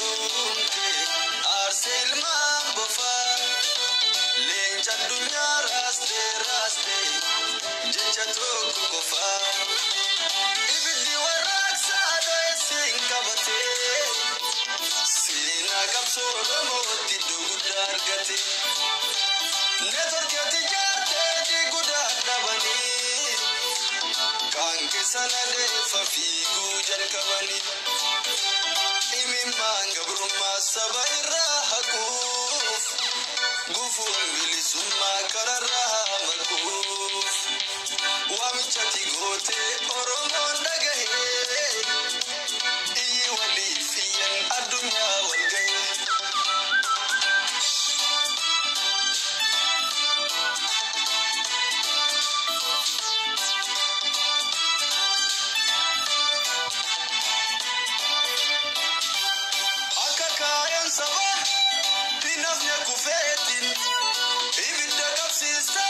jechuun kee aarsee ilmaan bofaa. Leenca addunyaa raastee raastee jecha tokko qofaa. Ibiddi warraaqsaa dho'ee siin qabatee seenaa qabsoo Oromootti iddoo guddaa argate. Neetworkeetti ijaartee guddaa dhabanii kaan keessa nadeeffa fiiguu jalqabanii. Imimmaan gabrummaa saba irraa haquuf gufuun bilisummaa kararraa maquuf waamichati gootee Oromoon dhagahee iyyi waliif iyyan addunyaa wal gahee. Akka kaayan sabaa hin hafne kufeetiin ibidda qabsiiste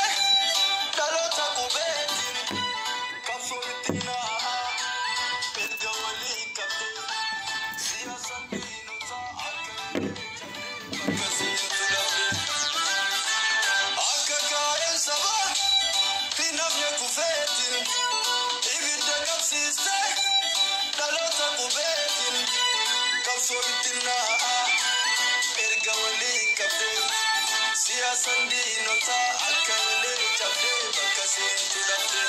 dhaloota qubeetiin qabsoo ittiin naa'a erga walii qabdee siyaasa diinotaa akka bakka seentu dhabde. Akka kaayan sabaa hin hafne kufeetiin ibidda qabsiiste dhaloota qubeetiin qabsoo ittiin naa'a erga walii qabdee siyaasaan diinotaa akka illee cabdee bakka seentu dhabde.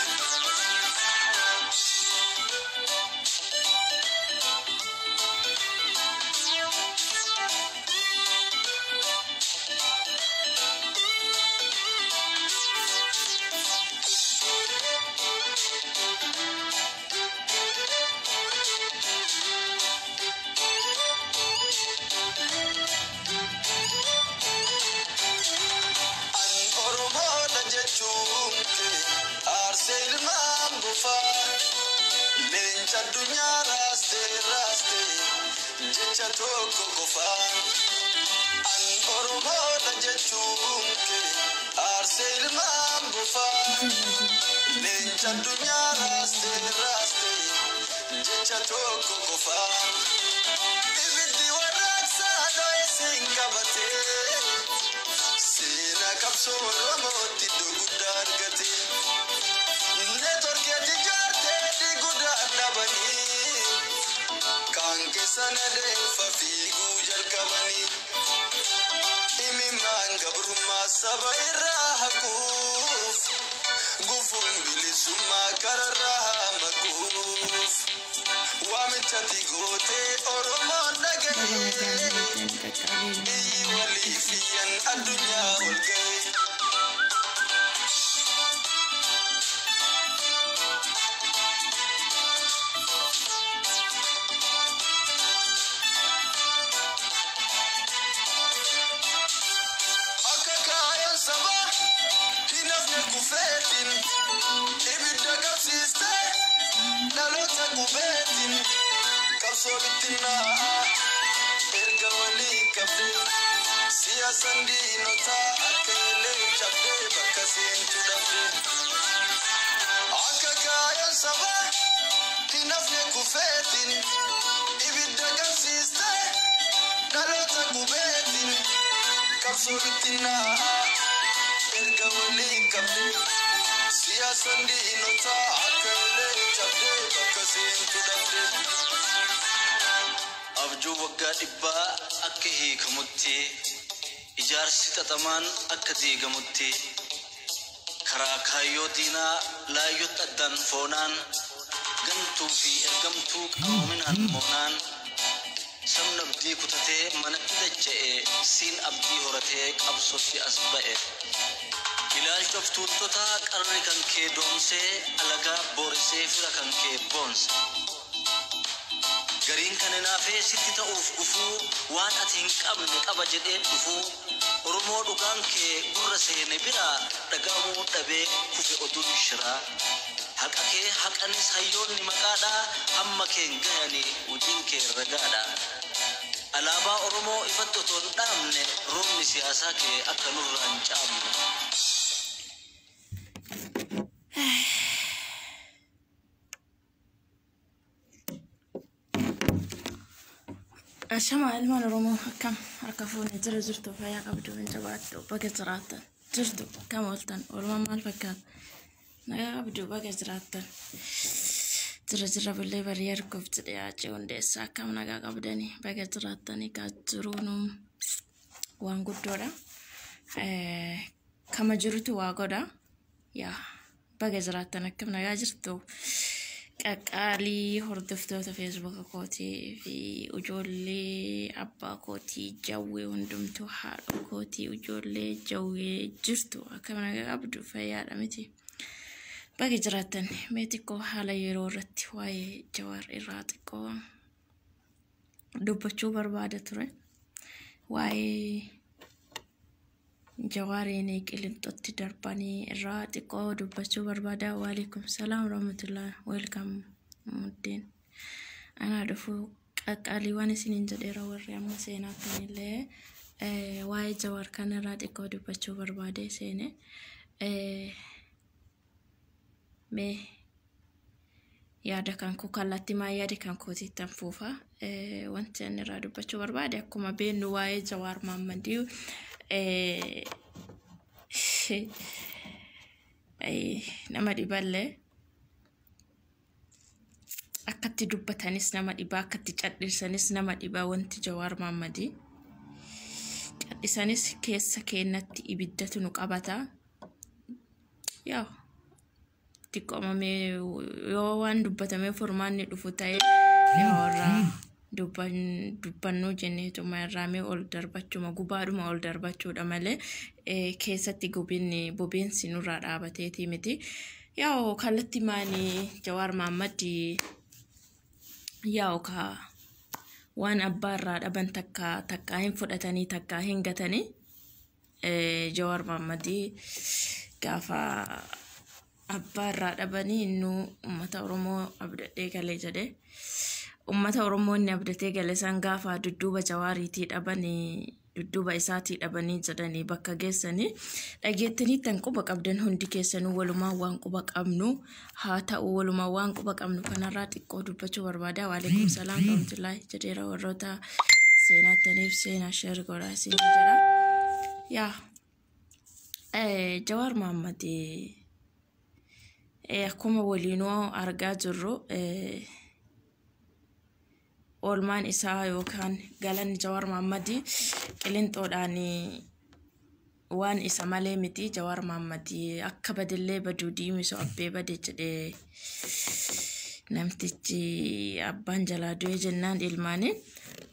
An Oromoodha jechuun kee aarsee ilmaan bofaa. Leenca addunyaa raastee raastee jecha tokko qofaa. An Oromoodha jechuun kee aarsee ilmaan bofaa. Leenca addunyaa raastee raastee jecha tokko qofaa. Ibiddi warraaqsaa dho'ee siin qabatee seenaa qabsoo Oromootti iddoo guddaa argate. Neetworkeetti ijaartee guddaa dhabanii kaan keessa nadeeffa fiiguu jalqabanii. Imimmaan gabrummaa saba irraa haquuf gufuun bilisummaa kararraa maquuf waamichati gootee Oromoon Baga dhagahee nagaan galtanii qaqqaalee iyyi ilmaan waliif iyyan addunyaa ol gahee. Akka kaayan sabaa hin hafne kufeetiin ibidda qabsiiste dhaloota qubeetiin qabsoo bittinnaa'a erga walii qabdee siyaasaan diinotaa akka illee cabdee bakka seentu dhabde. Akka kaayan sabaa hin hafne kufeetiin ibidda qabsiiste dhaloota qubeetiin qabsoo bittinnaa'a erga walii qabdee siyaasaan diinotaa akka illee cabdee bakka seentu dhabde. Abjuu waggaa dhibbaa akka hiikamutti, ijaarsi xaxamaan akka diigamutti, karaa kaayyoo diinaa laayyootti addaan foonaan, gantuu fi ergamtuu qaroominaan moonaan, sabni abdii kutatee manatti dacha'e, siin abdii horatee qabsootti as ba'e. Ilaalcha of tuultotaa qarri kan kee doomsee, alagaa boorisee fira kan kee boonse. Gariin kan hinaafee sitti ta'uuf gufuu, waan ati hin qabne qaba jedhee dhufuu, Oromoo dhugaan kee gurra seene biraa dhaga'amuu dhabee kufe oduun shiraa. Haqa kee haqanis hayyoonni maqaadhaa hamma keen gahanii hojiin kee ragaadha. Alaabaa Oromoo ifatti otoo hin dhaabne roobni siyaasaa kee akka nurraa hin caamne. Ashamaa ilmaan Oromoo, akkam harka fuunee jira jirtu? Fayyaa qabdu? Hin jabaattu? Baga jiraattan. Jirtu, akkam ooltan? Oolmaan maal fakkaata? Nagaa qabdu? Baga jiraattan. Jira jira bullee barii arguuf jedhee Haacee Hundeessaa. Akkam nagaa qabdanii? Baga jiraattanii. Kaa jiruun waan guddoodha. Kama jirutu waa godha. Yaa, baga jiraattan. Akkam nagaa jirtu? Qaqqaalii hordoftoota Feesbuuka kootii fi ijoollee abbaa kootii jawwee hundumtuu, haadha kootii, ijoollee jawwee jirtu, akkam nagaa qabdu? Fayyaadha miti? Baga jiraattan. Mee xiqqoo haala yeroo irratti waa'ee Jawaar irraa xiqqoo dubbachuu barbaada ture. Waa'ee Jawaariin Qilinxootti darbanii irraa xiqqoo dubbachuu barbaada. Waalaikum salaam rahmatullah. Welcome muddeen. Anaa dhufu qaqqaaliiwwan isiniin jedheera. Warri amma seenaattanillee, waa'ee Jawaar kanarraa xiqqoo dubbachuu barbaade seene. Mee yaada kan koo kallattii maa yaada kan kootiittan fuufa. Wanti inni irraa dubbachuu barbaade, akkuma beennu, waa'ee Jawaar Maammadii nama dhiballee, akkatti dubbatanis nama dhibaa, akkatti cadhisanis nama dhibaa. Wanti Jawaar Maammadii cadhisanis keessa keennatti ibiddatu nu qabata. Yaa, xiqqoomamee yoo waan dubbatamee furmaanni dhufu ta'e, yaa warra dubbannuu jenneetuma irraa mee ol darbachuma, gubaadhuma ol darbachuudha malee keessatti gubinni bobeensi nurraa dhaabateetii miti. Yaa, kallattii maanii Jawaar Maammadii yaa ka waan abbaa irraa dhaban takka takkaa hin fudhatanii, takkaa hin gatanii. Jawaar Maammadii gaafa abbaa irraa dhabanii innuu uummata Oromoo abdadhee galee jedhe. Uummata Oromoo inni abdatee gale san gaafa dudduuba Jawaariitii dhabanii, dudduuba isaatii dhabanii jedhanii bakka geessanii dhageettanii tan quba qabdan hundi keessanuu walumaan waan quba qabnu haa ta'u. Walumaan waan quba qabnu kanarraa xiqqoo dubbachuu barbaada. Waalaikum salaam rahmatullahi jedheera. Warroota seenaattaniif seenaa share godhaa isin jedha. Yaa, Jawaar Maammadii akkuma waliinuu argaa jirru, oolmaan isaa yookaan galanni Jawaar Maammadii Qilinxoodhaan waan isa malee miti. Jawaar Maammadii akka badillee baduu diimisu abbee bade jedhee namtichi abbaan jalaa du'e jennaan ilmaanii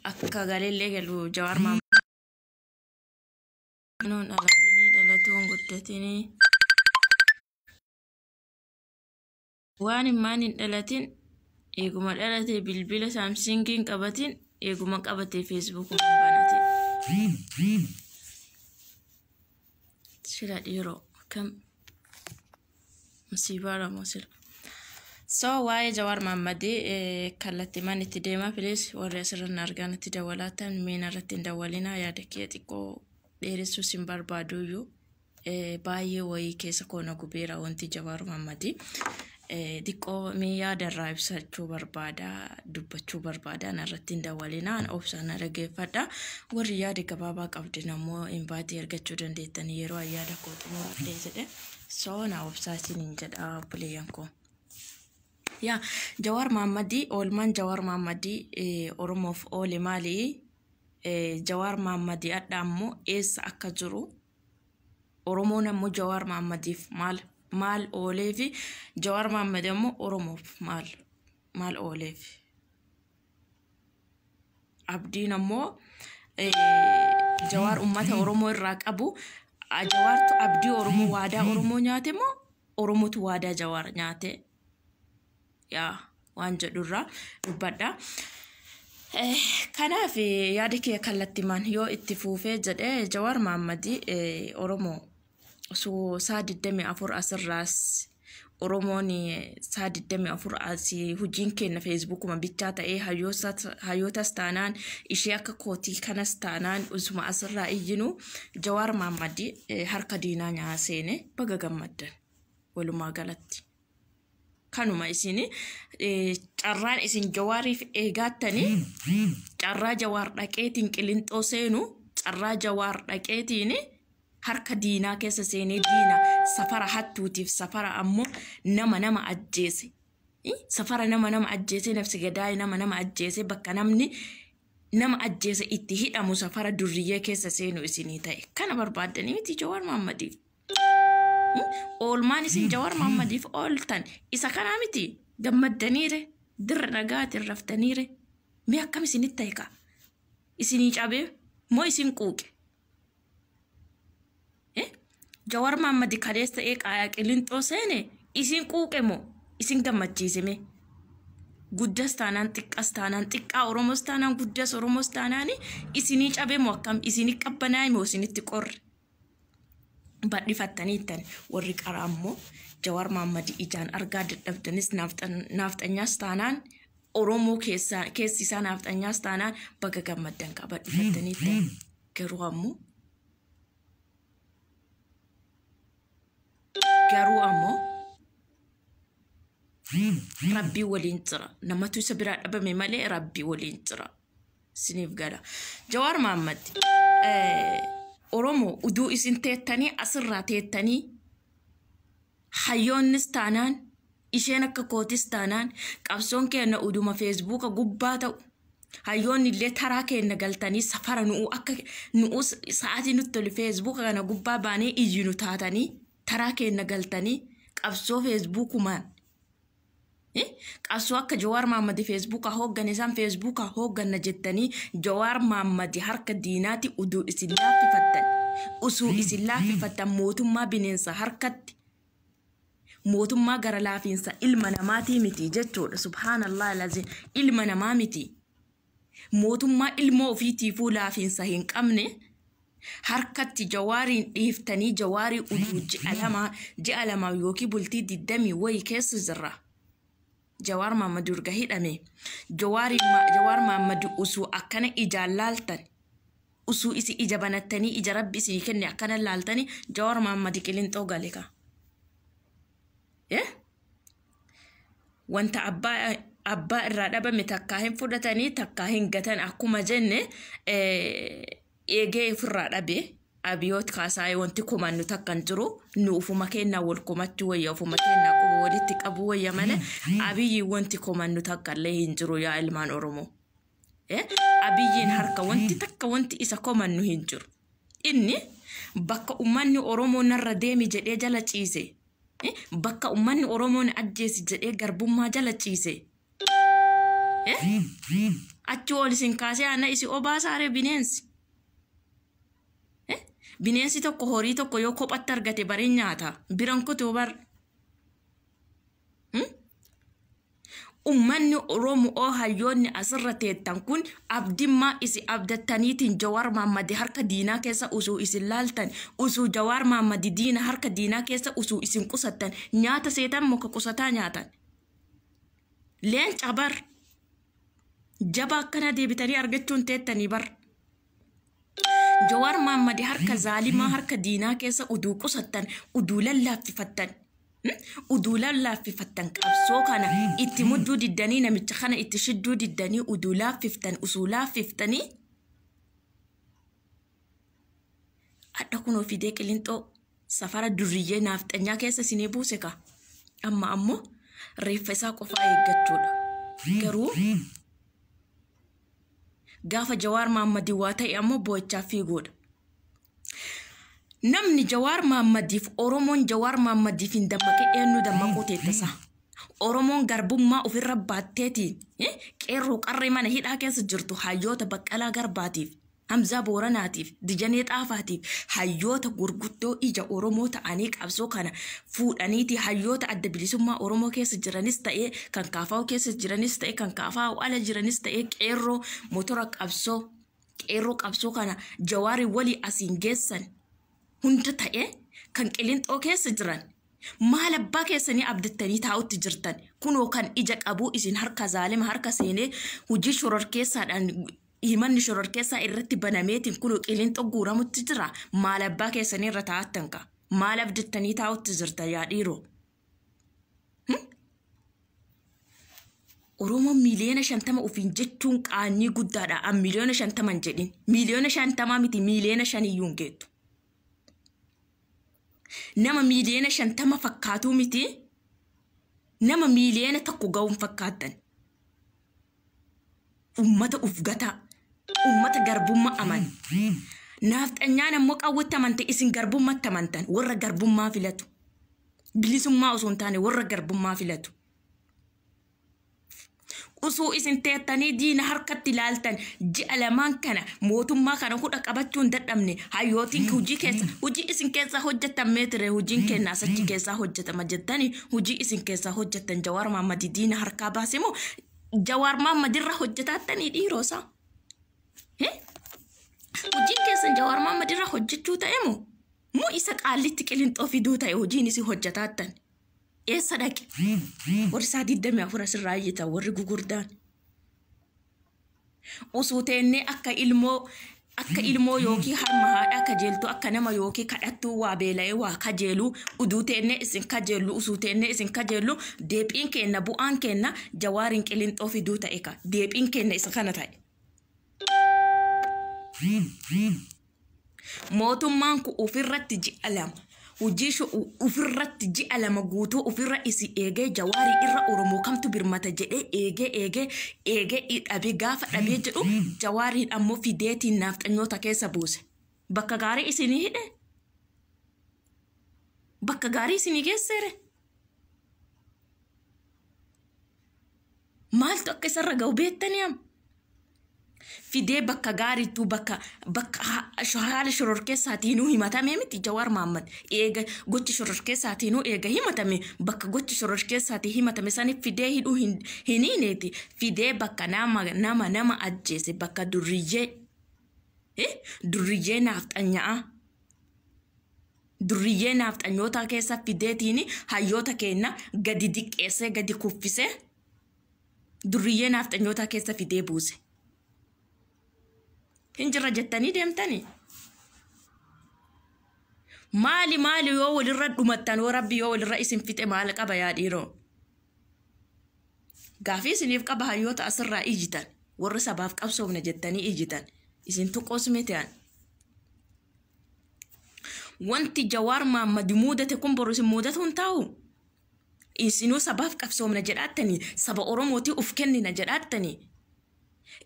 akka galeellee galu. Jawaar Maammadii dhalatinii dhalatuun guddatinii waan himmaan hin dhalatin, eeguma dhalate bilbila Saamsingiin qabatin, eeguma qabatee Feesbuukuma hin banatin. Sila dhiiroo, akkam musiibaadha moo sila. So waa'ee Jawaar Maammadii kallattii man itti deemaa. Please, warri asirra na argaan itti dawwalaatan miina irratti hin dawwalinaa. Yaada kee xiqqoo dheeressuus hin barbaaduyyuu, baay'ee wayii keessa koo na gubeera wanti Jawaar Maammadii. Xiqqoo mee yaada irraa ibsachuu barbaada, dubbachuu barbaada. Narratti hin dawwalinaa, obsaan na dhaggeeffadha. Warri yaada gabaabaa qabdan ammoo invite argachuu dandeettanii yeroo yaada koo xumuradhee jedhe. So na obsaa isiniin jedha, obboleeyyan koo. Yaa, Jawaar Maammadii, oolmaan Jawaar Maammadii Oromoof oole maali? Jawaar Maammadii adda ammoo eessa akka jiru, Oromoon ammoo Jawaar Maammadiif maal maal oolee fi Jawaar Maammadi ammoo Oromoof maal maal ooleef? Abdiin ammoo Jawaar uummata Oromoo irraa qabu, Jawaartu abdii Oromoo, waadaa Oromoo nyaate moo Oromotu waadaa Jawaar nyaate? Yaa, waan jedhurraa dubbadha. Kanaaf yaada kee kallattimaan yoo itti fuufee jedhee, Jawaar Maammadii Oromoo osoo saa 24 asirraas Oromoon saa 24 asii hojiin keenya Feesbuukuma bichaa ta'ee, hayyootas taanaan, ishee akka kootii kanas taanaan, usuma asirraa iyyinu, Jawaar Maammadii harka diinaa nyaa seene. Baga gammaddan walumaa galatti. Kanuma isin carraan isin Jawaariif eegaattanii, carraa Jawaar dhaqeetiin Qilinxoo seenu, carraa Jawaar dhaqeetiin harka diinaa keessa seenee, diina safara hattuutiif, safara ammoo nama nama ajjeese, safara nama nama ajjeese, nafsi gadaayii nama nama ajjeese, bakka namni nama ajjeese itti hidhamu, safara durriyyee keessa seenu isinii ta'e. Kana barbaaddanii miti Jawaar Mahaammadiif. Oolmaan isin Jawaar Mahaammadiif ooltan isa kanaa miti. Gammaddaniire, dirra nagaatiin raftaniire. Mee akkam isinitti ta'e kaa? Isinii cabee moo isin quuqe? Jawaar Mahaammadi kaleessa ta'ee qaayaa Qilinxoo seene, isin quuqe moo isin gammachiise mee? Guddas taanaan, xiqqas taanaan, xiqqaa Oromoos taanaan, guddas Oromoos taanaan, isinii cabee moo akkam? Isinii qabbanaa'e moo isinitti qorre? Badhifattaniittan warri qaraa ammoo Jawaar Mahaammadi ijaan argaa dadhabdanis, naafxanyaas taanaan, Oromoo keessi isaa naafxanyaas taanaan, baga gammaddan qaba badhifattaniittan. Garuu ammoo Rabbii waliin jira. Namatu isa biraa dhabame malee Rabbii waliin jira. Isiniif gala. Jawaar Mahaammad, Oromoo, uduu isin teettanii asirraa teettanii, hayyoonnis taanaan, isheen akka kootis taanaan, qabsoon keenya uduma Feesbuuka gubbaa ta'u, hayyoonni illee taraa keenya galtanii, safara nu'u akka nu'u sa'aatii nutti tolu Feesbuuka kana gubbaa baanee iyyinu taatanii, taraa keenya galtanii, qabsoo Feesbuukumaan, qabsoo akka Jawaar Mahaammadi Feesbuuka hooggane isaan Feesbuuka hoogganna jettanii, Jawaar Mahaammadi harka diinaati uduu isin laaffifattan, usuu isin laaffifattan, mootummaa bineensa harkatti, mootummaa gara laafiinsa ilma namaatii miti jechuudha. Subhaanallah lazim, ilma namaa miti, mootummaa ilmoo ofiitiifuu laafiinsa hin qabne harkatti Jawaariin dhiiftanii, Jawaarii uduu ji'a 2 yookiin bultii 20 wayii keessa jirra. Jawaar Mahaammad urga hidhame. Jawaar Mahaammad usuu akkana ijaan laaltan, usuu isi ija banattanii, ija Rabbi isinii kenne akkana laaltanii, Jawaar Mahaammad Qilinxoo gale ka. Wanta abbaa irraa dhabame takkaa hin fudhatanii, takkaa hin gatan akkuma jenne, eegee ofirraa dhabe. Abiyoot Kaasaayee, wanti komannu takka hin jiru. Nu ufuma kennaa wal komachuu wayya, ufuma kennaa quba walitti qabu wayya malee Abiyyi wanti komannu takka illee hin jiru, yaa ilmaan Oromoo. Abiyyiin harka wanti takka wanti isa komannu hin jiru. Inni bakka uummanni Oromoo narra deemi jedhee jala ciise, bakka uummanni Oromoo na ajjeesi jedhee garbummaa jala ciise. Achi ol isin kaasee ana isi obaasaare bineensi. Bineensi tokko horii tokko yoo kophatti argate baree nyaata. Biran kutuu bar. Ummanni Oromoo, hayyoonni asirra teettan kun, abdimmaa isi abdattaniitiin Jawaar Mahaammadi harka diinaa keessa usuu isin laaltan, usuu Jawaar Mahaammadi diina harka diinaa keessa usuu isin qusattan, nyaata seetan muka qusataa nyaatan. Leenca bar, jaba akkana deebitanii argachuun teettanii bar. Jawaar Mahaammadi harka zaalimaa, harka diinaa keessa uduu qusattan, uduu lallaaffifattan, uduu lallaaffifattan, qabsoo kana itti mudduu diddanii, namicha kana itti shidduu diddanii, uduu laaffiftan, usuu laaffiftanii, hadha kunoo fidee Qilinxoo safara durriyyee naafxanyaa keessa isinii buuse ka. Amma ammoo reeffa isaa qofaa eeggachuudha. Garuu gaafa Jawaar Mahaammadi waa ta'e ammoo boo'ichaa fiiguudha. Namni Jawaar Mahaammadiif, Oromoon Jawaar Mahaammadiif hin dammaqe, eenyu dammaquu teettasa? Oromoon garbummaa ofirra baatteetiin, qeerroo qarree mana hidhaa keessa jirtu, hayyoota Baqqalaa Garbaatiif, Hamzaa Booranaatiif, Dijanee Xaafaatiif, hayyoota gurguddoo ija Oromoo ta'anii qabsoo kana fuudhaniiti, hayyoota Adda Bilisummaa Oromoo keessa jiranis ta'ee, kan KFO keessa jiranis ta'ee, kan KFO ala jiranis ta'ee, qeerroo motora qabsoo, qeerroo qabsoo kana Jawaarii walii asiin geessan hunda ta'ee, kan Qilinxoo keessa jiran, maal abbaa keessanii abdattanii taa'utti jirtan? Kunoo kan ija qabuu isin harka zaalima harka seenee, hojii shororkeessaadhaan himanni shororkeessaa irratti banameetiin kunoo Qilinxoo guuramutti jira. Maal abbaa keessanii irra taa'attan ka? Maal abdattanii taa'utti jirtan, yaa dhiiroo? Oromoon 50 miliyoona ofiin jechuun qaanyii guddaadha. An 50 miliyoona hin jedhin. 50 miliyoona miti, 5 miliyoona iyyuu hin geettu. Nama 50 miliyoona fakkaatuu miti, nama 1 miliyoona ga'uun fakkaattan. Ummata uf gataa. Ummata garbummaa amane. Naafxanyaan ammoo qawwatti amante, isin garbummaatti amantan, warra garbummaa filatu. Bilisummaa osoo hin taane warra garbummaa filatu. Usuu isin teettanii diina harkatti ilaaltan, ji'a 2n kana mootummaa kana hudha qabachuu hin dadhabne. Hayyootiin hojii keessa, hojii isin keessaa hojjettan meetire, hojiin kennaa sachi keessaa hojjetama jettanii hojii isin keessaa hojjettan Jawaar Mahammad diina harkaa baase moo Jawaar Mahammad irra hojjetaattanii dhiiroosaa? Hojiin keessan Jawaar Mahammad irra hojjechuu ta'e moo? Moo isa qaallitti Qilinxoo fiduu ta'e hojiin isin hojjetaattan? Eessa dhaqe? Warri isaa 24 asirraa iyyitan, warri gugurdaan. Usuu teennee akka ilmoo yookiin harma haadhaa kajeeltu, akka nama yookiin kadhattuu waa beela'ee waa kajeelu, uduu teennee isin kajeellu, usuu teennee isin kajeellu, deebiin kenna, bu'aan kenna Jawaariin Qilinxoo fiduu ta'e ka deebiin kenna isa kana ta'e. Mootummaan kun ofirratti ji'a 2 hojii ofirratti ji'a 2 guutuu ofirra isi eegee, Jawaarii irra Oromoo kamtu birmata jedhee eegee eegee eegee dhabee, gaafa dhabee jedhu Jawaariin ammoo fideetiin naafxanyoota keessa buuse. Bakka gaarii isinii hidhe. Bakka gaarii isinii geesseere. Maaltu akka isarra ga'u beektanii amma? Fidee bakka gaariitu bakka haala shororkeessaatiinuu himatame miti Jawaar Mahaammad. Eega gochi shororkeessaatiinuu eega himatame, bakka gochi shororkeessaatii himatame saniif fidee hidhuu hin hiineeti. Fidee bakka nama ajjeese, bakka durriyyee naafxanya'a. Durriyyee naafxanyoota keessa fideetiin hayyoota keenya gadi diqqeessee, gadi kuffisee, durriyyee naafxanyoota keessa fidee buuse. Hin jirra jettanii deemtanii. Maali maali yoo walirra dhumattan, yoo Rabbi yoo walirra isin fixe maal qaba yaa dhiiroo? Gaafii isiniif qaba, hayyoota asirraa iyyitan, warri sabaaf qabsoofne jettanii iyyitan, isin tuqoos miti an. Wanti Jawaar Mahaammad mudate kun boru isin mudatu hin taa'u. Isinuu sabaaf qabsoomna jedhaattanii, saba Oromootii uf kennina jedhaattanii,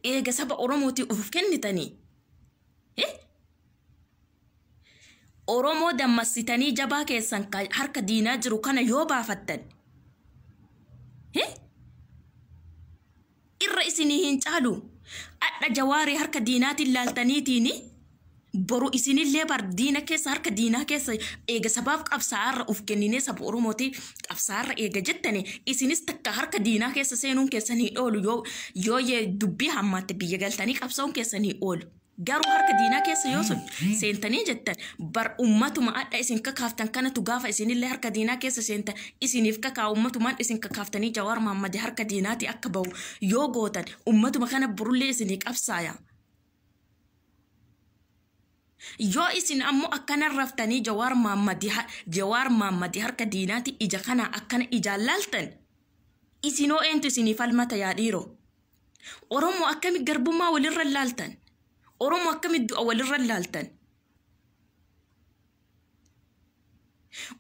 eega saba Oromootii uf kennitanii, Oromoo dammassitanii jabaa keessan harka diinaa jiru kana yoo baafattan irra isinii hin caalu. Adha Jawaarii harka diinaatiin laaltaniitiin, boru isinillee bar diina keessa, harka diinaa keessa, eega sabaaf qabsaa'arra uf kenninee saba Oromootiif qabsaa'arra eega jettani, isinis takka harka diinaa keessa seenuun keessan hin oolu. Yoo dubbii hammaatte biyya galtanii qabsaa'uun keessan hin oolu. Garuu harka diinaa keessa yoo seentanii jettan, bar ummatuma adha isin kakaaftan kanatu gaafa isinillee harka diinaa keessa seentan isiniif kakaa. Ummatumaan isin kakaaftanii Jawaar Mahaammad harka diinaati akka bahu yoo gootan, ummatuma kana borullee isinii qabsaaya. Yoo isin ammoo akkana raftanii Jawaar Mahaammad harka diinaati ija kana akkana ijaan laaltan, isinoo eentu isinii falmata yaa dhiiroo? Oromoo akkami garbummaa walirra laaltan? Oromoo akkami du'a walirra laaltan?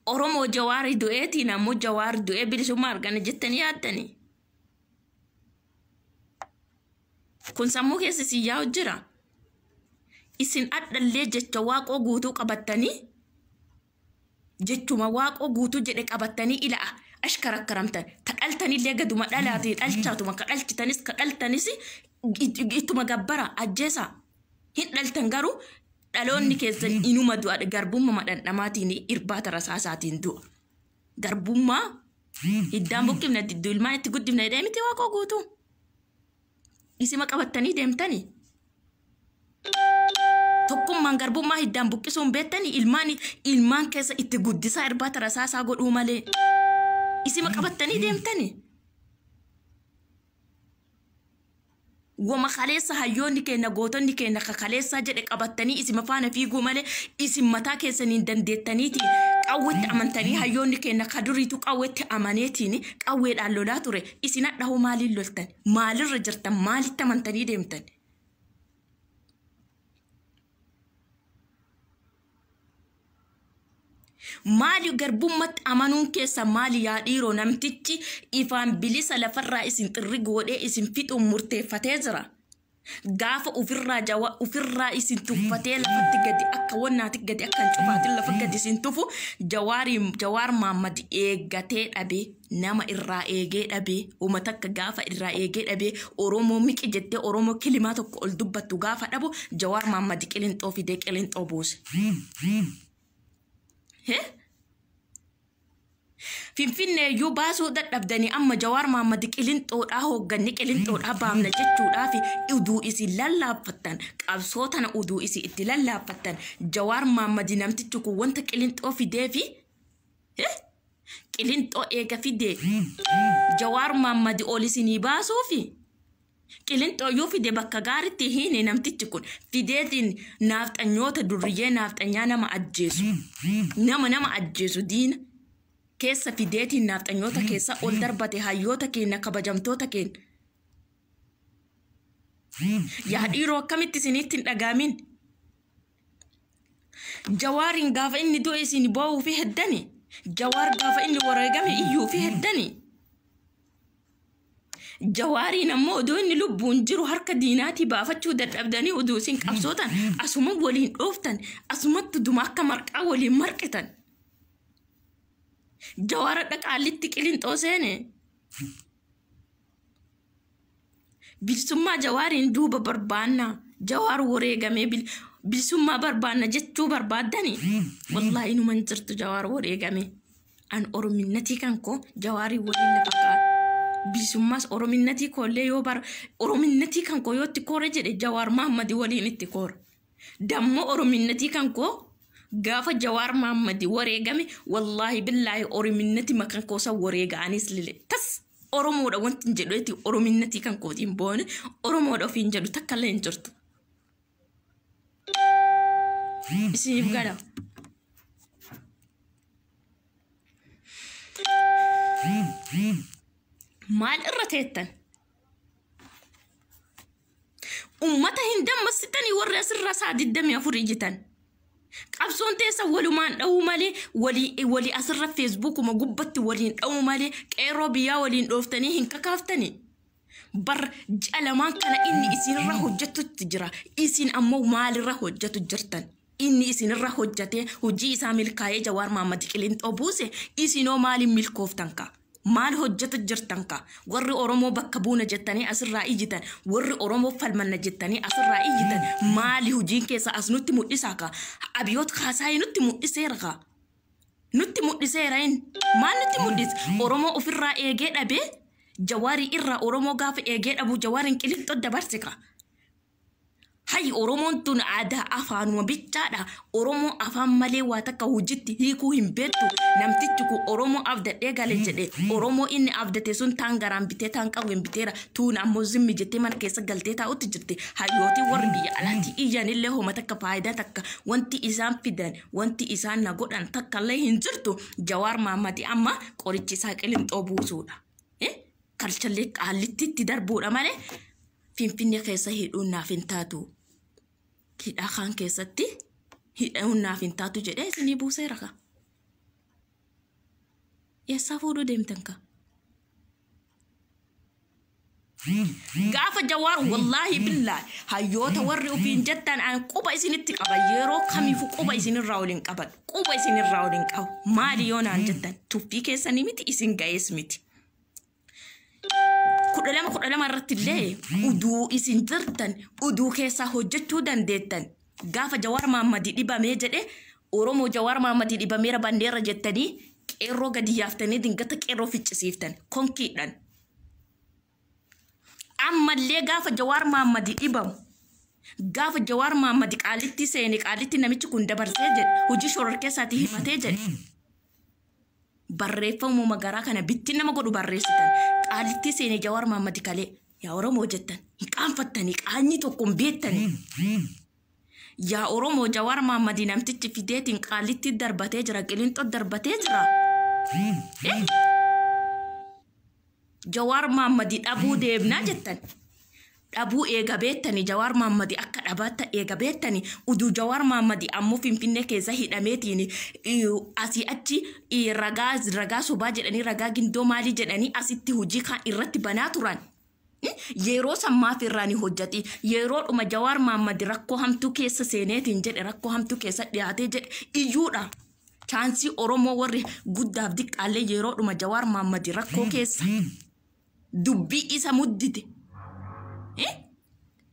Oromoo Jawaari du'eetiin ammoo Jawaar du'ee bilisummaa argana jettanii yaaddanii? Kun sammuu keessa isin yaa'u jira. Isin adhallee jecha Waaqoo Guutuu qabattanii, jechuma Waaqoo Guutuu jedhe qabattanii ila'a ashkarakkaramtan. Ta dhaltanillee gaduma dhalaatee dhalchaatuma, ka dhalchitanis ka dhaltanis ittuma gabbara ajjeesa. Hin dhaltan, garuu dhaloonni keessan inuma du'a, garbummaa dhandhamaatiin, irbaata rasaasaatiin du'a. Garbummaa hiddaan buqqifne, didduu ilmaan itti guddifne jedhee miti Waaqoo Guutuu? Isima qabattanii deemtanii. Tokkummaan garbummaa hiddaan buqqisuun beektanii, ilmaan keessa itti guddisaa irbaata rasaasaa godhuu malee. Isima qabattanii deemtanii. Wama kaleessa hayyoonni keenya, gootonni keenya ka kaleessaa jedhe qabattanii isima faana fiiguu malee, isin mataa keessaniin dandeettaniiti qawwetti amantanii, hayyoonni keenya ka duriitu qawwetti amaneetiin qawweedhaan lolaa ture. Isin hadhahoo maaliin loltan? Maalirra jirtan? Maalitti amantanii deemtan? Maali garbummatti amanuun keessa maali yaa dhiiroo? Namtichi ifaan bilisa lafarraa isin xirri godhee isin fixuun murteeffatee jira. Gaafa ofirraa jawa ofirraa isin tuffatee lafatti gadi akka wannaati gadi akka hin cufaatin lafa gadi isin tufu, Jawaar Maammad eeggatee dhabee, nama irraa eegee dhabee, uummata akka gaafa irraa eegee dhabee, Oromoo miqi jettee Oromoo kilimaa tokko ol dubbattu gaafa dhabu, Jawaar Maammad Qilinxoo fidee Qilinxoo buuse. Finfinneeyyuu baasuu dadhabdanii amma Jawaar Maammad Qilinxoodhaa hoogganni Qilinxoodhaa baamna jechuudhaaf uduu isin lallaaffattan, qabsoo tana uduu isin itti lallaaffattan, Jawaar Maammad namtichi kun wanta Qilinxoo fideefi, Qilinxoo eega fidee Jawaar Maammad ol isinii baasuufi Qilinxooyyuu fide bakka gaariitti hiine. Namtichi kun fideetiin naafxanyoota durriyyee naafxanyaa nama ajjeesu, nama ajjeesu, diina keessa fideetiin naafxanyoota keessa ol darbate hayyoota keenya, kabajamtoota keenya. Yaa dhiiroo, akkamitti isinitti hin dhagaamin? Jawaariin gaafa inni du'e isin boo'uu fi heddani. Jawaar gaafa inni wareegame iyyuu fi heddani. Jawaariin ammoo oduu inni lubbuun jiru harka diinaatii baafachuu dadhabdanii, oduu isin qabsootan asuma waliin dhooftan, asumatti duma akka marqaa waliin marqitan. Jawaara dhaqaalitti Qilinxoo seene. Bilisummaa Jawaariin duuba barbaanna. Jawaar wareegamee bilisummaa barbaanna jechuu barbaaddani. Wallaahi numan jirtu Jawaar wareegamee. An orominnatii kan koo Jawaarii waliin lafa kaa'e. Bilisummaas orominnatii koollee yoo bara orominnatii kan koo yoo itti koora jedhe, Jawaar Mahammadi waliin itti koora. Dammoo orominnatii kan koo gaafa Jawaar Mahammadi wareegame, wallaahi billaahi orominnati makan koosa wareega'anis lile. Tas Oromoodha wanti hin jedhu orominnatii kan kootiin boone Oromoodha ofiin jedhu takka illee hin jirtu. Isiniif gala. Maal irra teettan? Ummata hin dammassitanii warri asirraa sa'a 24 ijjitan. Qabsoon teessa walumaan dha'uu malee, walii asirra Feesbuukuma gubbatti waliin dha'uu malee, qeerroo biyyaa waliin dhooftanii hin kakaaftanii. Bar ji'a lamaan kana inni isinirra hojjetutti jira. Isin ammoo maalirra hojjetu jirtan? Inni isinirra hojjetee hojii isaa milkaa'ee Jawaar Maammad Qilinxoo buuse, isinoo maaliin milkooftan kaa? Maal hojjetu jirtan kaa? Warri Oromoo bakka buuna jettanii asirraa iyyitan, warri Oromoo falmanna jettanii asirraa iyyitan, maali hojiin keessa as nutti mul'isaa kaa? Abiyoot Kaasaayii nutti mul'iseera kaa? Nutti mul'iseera inni. Maal nutti mul'ise? Oromoo ofirraa eegee dhabee, Jawaarii irraa Oromoo gaafa eegee dhabu Jawaariin Qilinxoo dabarse kaa. Hay, Oromoon tun aadaa afaanuma bichaadha. Oromoo afaan malee waa takka hojiitti hiikuu hin beektu. Namtichi kun Oromoo abdadhee gale jedhe. Oromoo inni abdate sun taan garaan bitee taan qawween biteera. Tuun ammoo zimmi jettee mana keessa galtee taa'utti jirti. Hayyootii warri biyya alaatti iyyanillee homa takka faayidaa takka wanti isaan fidan, wanti isaan na godhan takka illee hin jirtu. Jawaar Maammadi amma qorichi isaa Qilinxoo buusuudha. Kalchallee qaallitti itti darbuudha malee Finfinnee keessa hidhuun naaf hin taatu. Hidhaa kaan keessatti hidhuun naaf hin taatu jedhee isinii buuseera ka. Eessaa fuudhuu deemtan ka? Gaafa Jawaar, wallaahi billaahi, hayyoota warri ofiin jettan an quba isinitti qaba. Yeroo kamiifuu quba isinirraa waliin qabadhu. Quba isinirraa waliin qabu. Maali yoo naan jettan, tuffii keessanii miti, isin ga'ees miti. 12 12 irratti illee uduu isin jirtan, uduu keessaa hojjechuu dandeettan, gaafa Jawaar Maammadii dhibamee jedhe, Oromoo Jawaar Maammadii dhibameera bandeerra jettanii qeerroo gadi yaaftanii dingata qeerroo ficcisiiftan konkiidhaan. Ammallee gaafa Jawaar Maammadii dhibamu, gaafa Jawaar Maammadii Qaalitti seene, Qaalitti namichi kun dabarsee jedhe, hojii shororkeessaatii himatee jedhe, barreeffamuma garaa kana bittin nama godhu barreessitan. Qaalittii seene Jawaar Maammadi kalee yaa Oromoo jettan. Hin qaanfattanii qaanyii tokko hin beektanii. Yaa Oromoo, Jawaar Mahammadii namtichi fideetiin Qaalitti darbatee jira, Qilinxoo darbatee jira. Jawaar Mahammadii dhabuu deemnaa jettan. Dhabuu eega beektanii, Jawaar Mahammadii akka dhabatta eega beektanii, uduu Jawaar Mahammadii ammoo Finfinnee keessa hidhameetiin asii achi ragaa ragaa sobaa jedhanii, ragaa gindoo maalii jedhanii asitti hojii kan irratti banaa turan. Yeroo san maaf irraa ni hojjati? Yeroo dhuma Jawaar Mahammad rakkoo hamtuu keessa seeneetiin jedhe, rakkoo hamtuu keessa dhiyaatee jedhe iyyuudha. Chaansii Oromoo warri guddaaf diqqaallee yeroo dhuma Jawaar Mahammad rakkoo keessa dubbii isa muddite.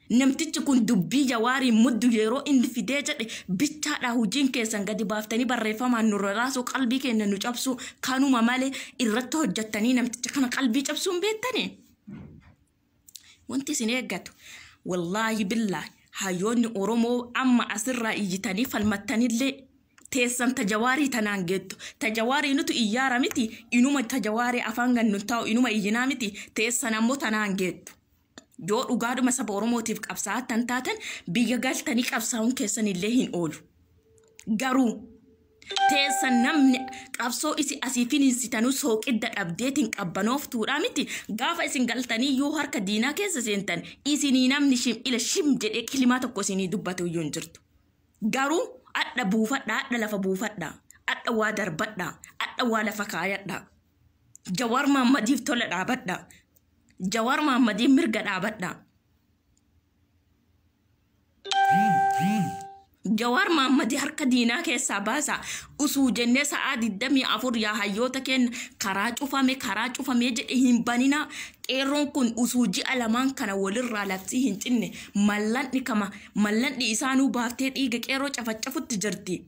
Namtichi kun dubbii Jawaariin muddu yeroo inni fidee jedhe bichaadha hojiin keessan gadi baaftanii barreeffamaan nu raraasuu, qalbii keenya nu cabsuu kanuma malee irratti hojjettanii namticha kana qalbii cabsuu hin beektanii. Wanti isin eeggatu, wallaahi billaahi, hayyoonni Oromoo amma asirraa iyyitanii falmattanillee teessan tajawaarii tanaan geettu. Tajawaarii nutu iyyaara miti, inuma tajawaarii afaan gannu taa'u inuma iyyinaa miti, teessan ammoo tanaan geettu. Yoo dhugaadhuma saba Oromootiif qabsaa'aa taatan biyya galtanii qabsaa'uun keessan illee hin oolu. Garuu teessan namni qabsoo isi asii finiinsitanuu sooqidda dhabdeetiin qabbanooftuudha miti, gaafa isin galtanii yoo harka diinaa keessa seentan isinii namni shim ila shim jedhee kilimaa tokko isinii dubbatu iyyuu hin jirtu. Garuu adha buufadha, adha lafa buufadha, adha waa darbadha, adha waa lafa kaayadha. Jawaar Mahammadiif tola dhaabadha. Jawaar Mahammadiif mirga dhaabadha. Jawaar Mahammadii harka diinaa keessaa baasa. Usuu jennee sa'aa 24 yaa hayyoota keenya karaa cufame, karaa cufamee jedhe hin banina. Qeerroon kun usuu ji'a lamaan kana walirraa labsii hin cinne, mallanni kama mallanni isaanuu baaftee dhiiga qeerroo cafacafutti jirti.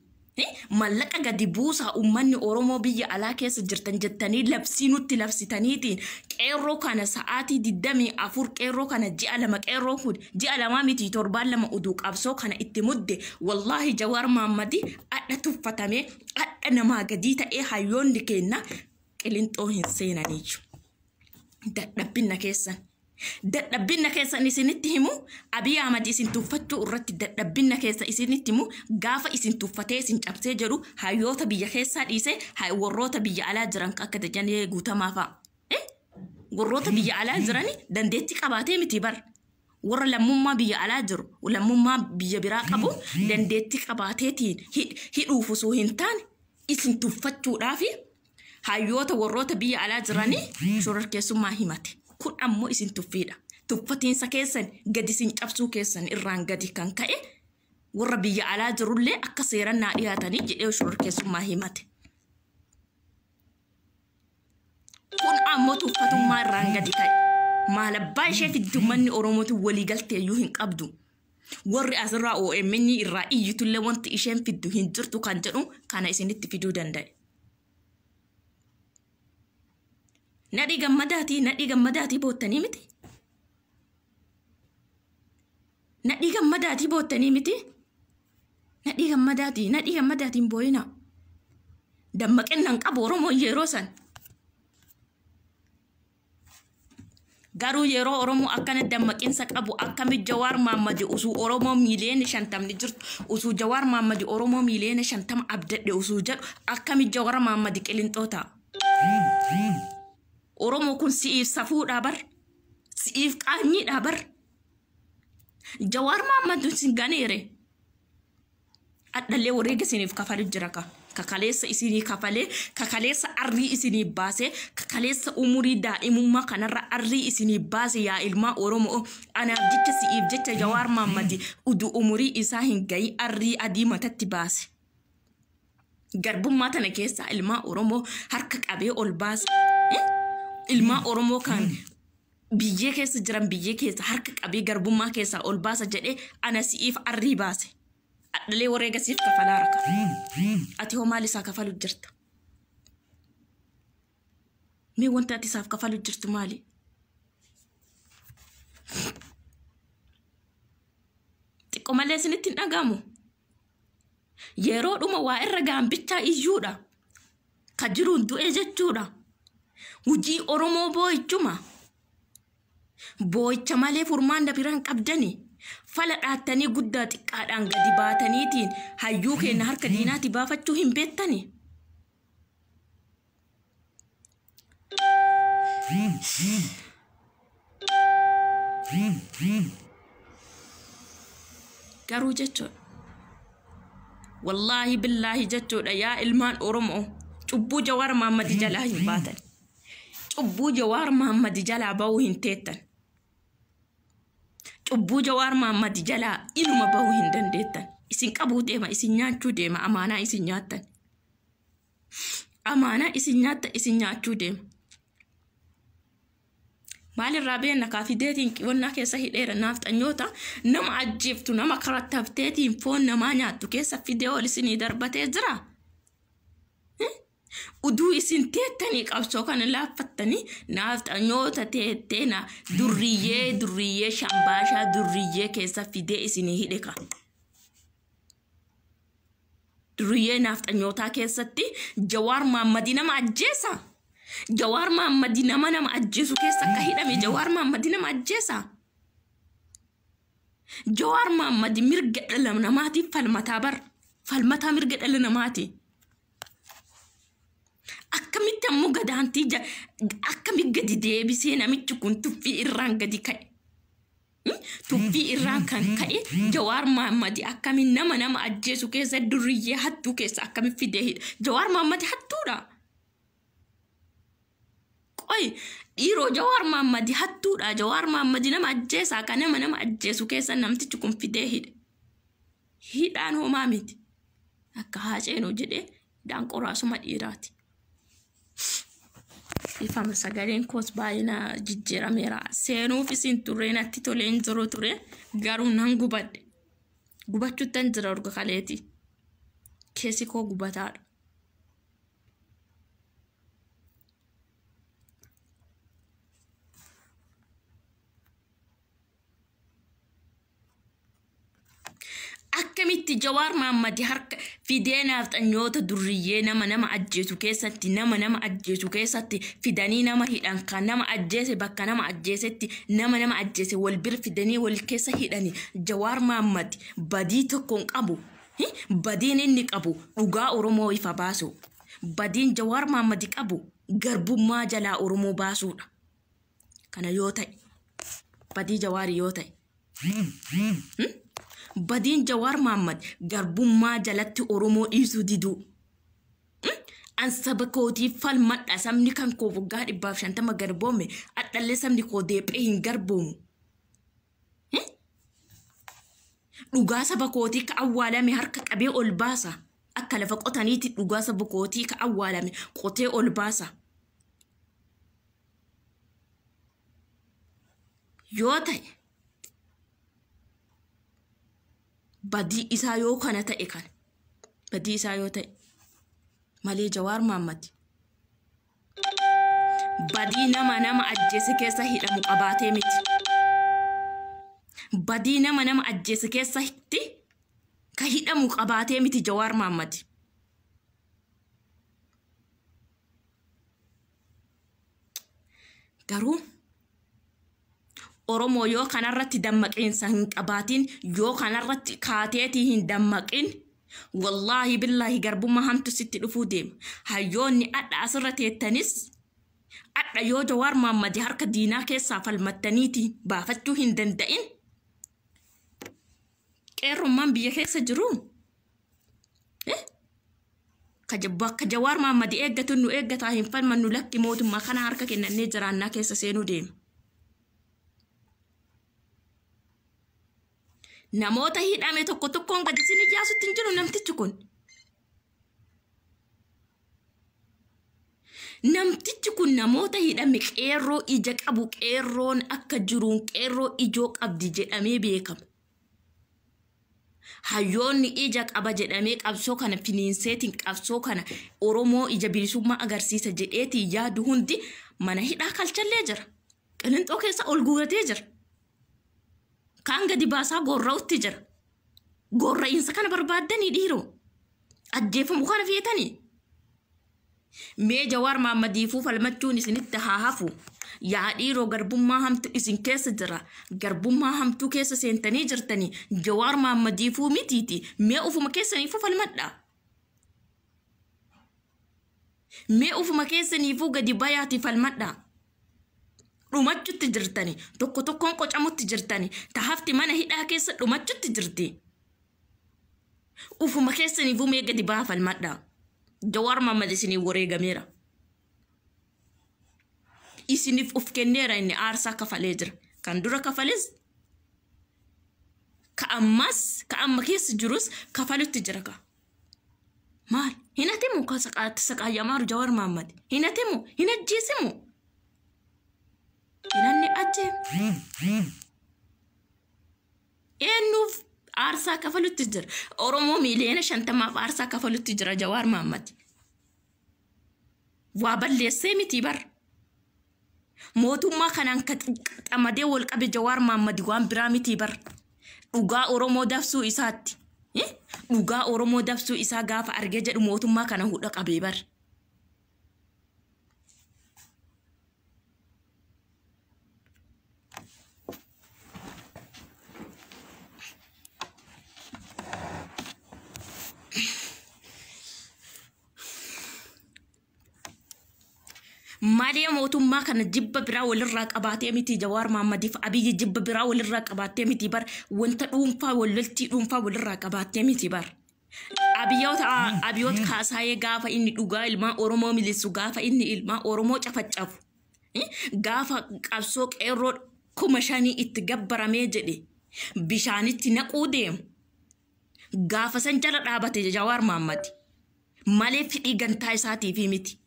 Mallaqa gadi buusaa uummanni Oromoo biyya alaa keessa jirtan jettanii labsii nutti labsitaniitiin qeerroo kana sa'aatii 24, qeerroo kana ji'a 2, qeerroo kun ji'a 2 miti, torbaan 2 uduu qabsoo kana itti mudde, wallaahi Jawaar Mahammadii adha tuffatamee adha namaa gadii ta'ee hayyoonni keenya Qilinxoo hin seenaniiyyu. Dadhabbinna keessan. Dadhabbinna keessan isinitti himu. Abiy Ahmad isin tuffachuu irratti dadhabbinna keessa isinitti himu, gaafa isin tuffatee isin cabsee jedhu hayyoota biyya keessaa dhiisee warroota biyya alaa jiran akka Dajanee Guutamaa fa'a. Warroota biyya alaa jirani dandeettii qabaatee miti bar. Warra lammummaa biyya alaa jiru, lammummaa biyya biraa qabu dandeettii qabaateetiin hidhuuf osoo hin taane isin tuffachuudhaafi hayyoota warroota biyya alaa jiranii shororkeessummaa himate. Kun ammoo isin tuffiidha. Tuffatiinsa keessan gadi isin cabsuu keessan irraan gadi kan ka'e warra biyya alaa jirullee akka seeran naa dhiyaatanii jedhee shororkeessummaa himate. Kun ammoo tuffatummaa irraan gadi ka'e. Maal abbaa ishee fiddi, uummanni Oromootiin waliigaltee iyyuu hin qabdu. Warri asirraa OMN irraa iyyitullee wanti isheen fiddu hin jirtu kan jedhu kana isinitti fiduu danda'e. Nadhii Gammadaatii, Nadhii Gammadaatii boottanii miti. Nadhii Gammadaatii boottanii miti. Nadhii Gammadaatii, Nadhii Gammadaatiin boo'ina. Dammaqinnan qabu Oromoon yeroo san. Garuu yeroo Oromoo akkana dammaqinsa qabu akkami Jawaar Maammadi usuu Oromoo miiliyoona 50 jirtu, usuu Jawaar Maammadi Oromoo miiliyoona 50 abdadhe usuu jedhu akkami Jawaar Maammadi Qilinxoo ta'a? Oromoo, kun si'iif safuudhaa bar. Si'iif qaanyiidhaa bar. Jawaar Maammadi sin ganeere. Adhallee wareega isiniif kafalu jira ka. Kakaleessa isinii kafalee, kakaleessa arrii isinii baasee, kakaleessa umurii daa'imummaa kanarra arrii isinii baase, yaa ilmaa Oromoo, anaaf jecha, si'iif jecha Jawaar Maammadi udu umurii isaa hin gahi arrii adii matatti baase. Garbummaa tana keessaa ilmaa Oromoo harka qabee ol baase. Ilmaa Oromoo kan biyyee keessa jiran biyyee keessa harka qabee garbummaa keessaa ol baasa jedhee ana si'iif arrii baase. Adhalee wareega siif kafalaa raka. Ati hoo maal isaa kafalu jirta? Mee wanta ati isaaf kafalu jirtu maali? Xiqqoo malee isinitti hin dhagahamu. Yeroo dhuma waa irra gaambichaa iyyuudha. Ka jiruun du'e jechuudha. Hujii Oromoo boo'ichuma. Boo'icha malee furmaanna biraan qabdani. Fala dhaattanii guddaa xiqqaadhaan gadi baataniitiin hayyuu keenya harka diinaatti baafachuu hin beektani. Garuu jechuudha. Wallaahi billaahi jechuudha yaa ilmaan Oromoo cubbuu Jawaar Mahaammad jalaa hin baatan. Cubbuu Jawaar Mahaammad jalaa bahuu hin teettan. Cubbuu Jawaar Mahaammad jalaa inuma bahuu hin dandeettan. Isin qabuu deema, isin nyaachuu deema, amaanaa isin nyaattan. Amaanaa isin nyaatta, isin nyaachuu deema. Maalirraa beenna kaafideetiin qibonnaa keessa hidheera naafxanyoota nama ajjeeftu nama karattafteetiin foon namaa nyaattu keessa fidee ol isinii darbatee jira. Uduu isin teettanii qabsoo kana laaffattanii naafxanyoota teettee na durriyyee durriyyee shambaashaa durriyyee keessa fidee isinii hidhe ka. Durriyyee naafxanyootaa keessatti Jawaar Maammadii nama ajjeesa. Jawaar Maammadii nama nama ajjeesu keessa akka hidhame Jawaar Maammadii nama ajjeesa. Jawaar Maammadii mirga dhala namaatiif falmataa bar. Falmataa mirga dhala namaati. Akkamitti ammoo gadaantii akkamitti gadi deebisee namichi kun tuffii irraan gadi ka'e. Tuffii irraan kan ka'e Jawaar Maammadii akkamiin nama nama ajjeesu keessa durriyyee hattuu keessa akkamitti fidee hidha. Jawaar Maammadii hattuudha. Qoy dhiiroo Jawaar Maammadii hattuudha. Jawaar Maammadii nama ajjeesaa kan nama nama ajjeesu keessa namtichi kun fidee hidhe. Hidhaan homaa miti. Akka haaceenuu jedhee hidhaan qoraasuma dhiiraati. Ifama sagaleen koos baay'ina jijjiirameera. Seenuuf isin turre natti tolee hin jiru ture garuu nan gubadhe. Gubachuuttan jira urga kaleeti. Keessi koo gubataadha. Akkamitti Jawaar Maammadii harka fidee naafxanyoota durriyyee nama nama ajjeesu keessatti nama nama ajjeesu keessatti fidanii nama hidhan kan nama ajjeese bakka nama ajjeesetti nama nama ajjeese wal bira fidanii wal keessa hidhani Jawaar Maammadii badii tokko hin qabu. Badiin inni qabu dhugaa Oromoo ifa baasu. Badiin Jawaar Maammadii qabu garbummaa jalaa Oromoo baasuudha. Kana yoo ta'e badii Jawaarii yoo ta'e. Badiin Jawaar Mahaammad garbummaa jalatti Oromoo dhiisuu diduu. An saba kootiif falmadha sabni kan koo waggaa 150 garboome adhallee sabni koo deephee hin garboomu. Dhugaa saba kootii ka awwaalame harka qabee ol baasa. Akka lafa qotaniitti dhugaa saba kootii ka awwaalame qotee ol baasa. Yoo ta'e badii isaa yoo kana ta'e kana badii isaa yoo ta'e malee Jawaar Mahaammad badii nama nama ajjeese keessa hidhamu qabaatee miti. Badii nama nama ajjeese keessatti ka hidhamu qabaatee miti Jawaar Mahaammad. Garuu Oromoo yoo kanarratti dammaqinsa hin qabaatin yoo kanarratti kaateetii hin dammaqin wallaahi billaahi garbummaa hamtu sitti dhufuu deema. Hayyoonni adha asirra teettanis adha yoo Jawaar Maammadii harka diinaa keessaa falmattaniitii baafachuu hin danda'in qeerrummaan biyya keessa jiru. Bakka Jawaar Maammadii eeggatu nu eeggataa hin falmannu lakki mootummaa kana harka kennannee jiraannaa keessa seenuu deema. Namoota hidhame tokko tokkoon gadi isin ijaasutti hin jiru namtichi kun. Namtichi kun namoota hidhame qeerroo ija qabu qeerroon akka jiruun qeerroo ijoo qabdi jedhamee beekama. Hayyoonni ija qaba jedhamee qabsoo kana finiinseetiin qabsoo kana Oromoo ija bilisummaa agarsiisa jedheetiin yaadu hundi mana hidhaa kalchallee jira. Qilinxoo keessa ol guuratee jira. Kaan gadi baasaa gorra'utti jira. Gorra'iinsa kana barbaaddanii dhiiroo. Ajjeefamu kana feetanii. Mee Jawaar Mahaammadiifuu falmachuun isinitti haa hafu. Yaa dhiiroo, garbummaa hamtu isin keessa jira. Garbummaa hamtuu keessa seentanii jirtanii Jawaar Mahaammadiifuu mitiiti. Mee ufuma keessaniifuu falmadha. Mee ufuma keessaniifuu gadi bayaati falmadha. Dhumachutti jirtani. Tokko tokkoon qocamutti jirtani. Tahafti mana hidhaa keessa dhumachutti jirti. Ufuma keessaniifuu mee gadi bahaa falmadha. Jawaar Mahaammad isinii wareegameera. Isiniif uf kenneera, inni aarsaa kafalee jira. Kan dura kafales, ka ammas, ka amma keessa jirus kafalutti jira ka. Maal? Hin hatimu ka saqaayyamaaru Jawaar Mahaammad. Hin hatimu? Hin ajjeesimu? Hinanni ajjee. Eenyuuf aarsaa kafalutti jira? Oromoo miiliyoona 50f aarsaa kafalutti jira Jawaar Mahaammad. Waa balleessee miti bar. Mootummaa kanaan ka xamadee wal qabe Jawaar Mahaammad waan biraa miti bar. Dhugaa Oromoo dabsuu isaatti. Dhugaa Oromoo dabsuu isaa gaafa argee jedhu mootummaa kana hudha qabee bar. Malee mootummaa kana jibba biraa walirraa qabaatee miti. Jawaar Mahaammadiif Abiyyi jibba biraa walirraa qabaattee miti bar. Wanta dhuunfaa, walloltii dhuunfaa walirraa qabaattee miti bar. Abiyoota Kaasaayee gaafa inni dhugaa ilmaan Oromoo milisu, gaafa inni ilmaan Oromoo cafaccafu, gaafa qabsoo qeerroo 5,000 itti gabbaramee jedhe bishaanitti naquu deemu, gaafa san jala dhaabate Jawaar Mahaammad malee fidhii gantaa isaatiif miti.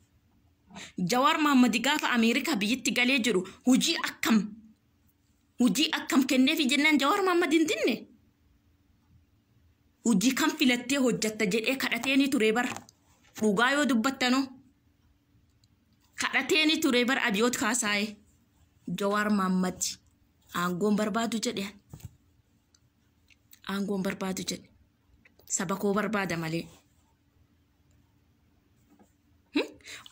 Jawaar Mahaammad gaafa Ameerikaa biyyatti galee jiru hojii akkam kenneefi jennaan Jawaar Mahaammad hin dinne. Hojii kam filattee hojjatta jedhee kadhatee ni ture bar. Dhugaa yoo dubbattanoo. Kadhatee ni ture bar Abiyoot Kaasaayee. Jawaar Mahaammad aangoon barbaadu jedhe. Aangoon barbaadu jedhe. Saba koo barbaada malee.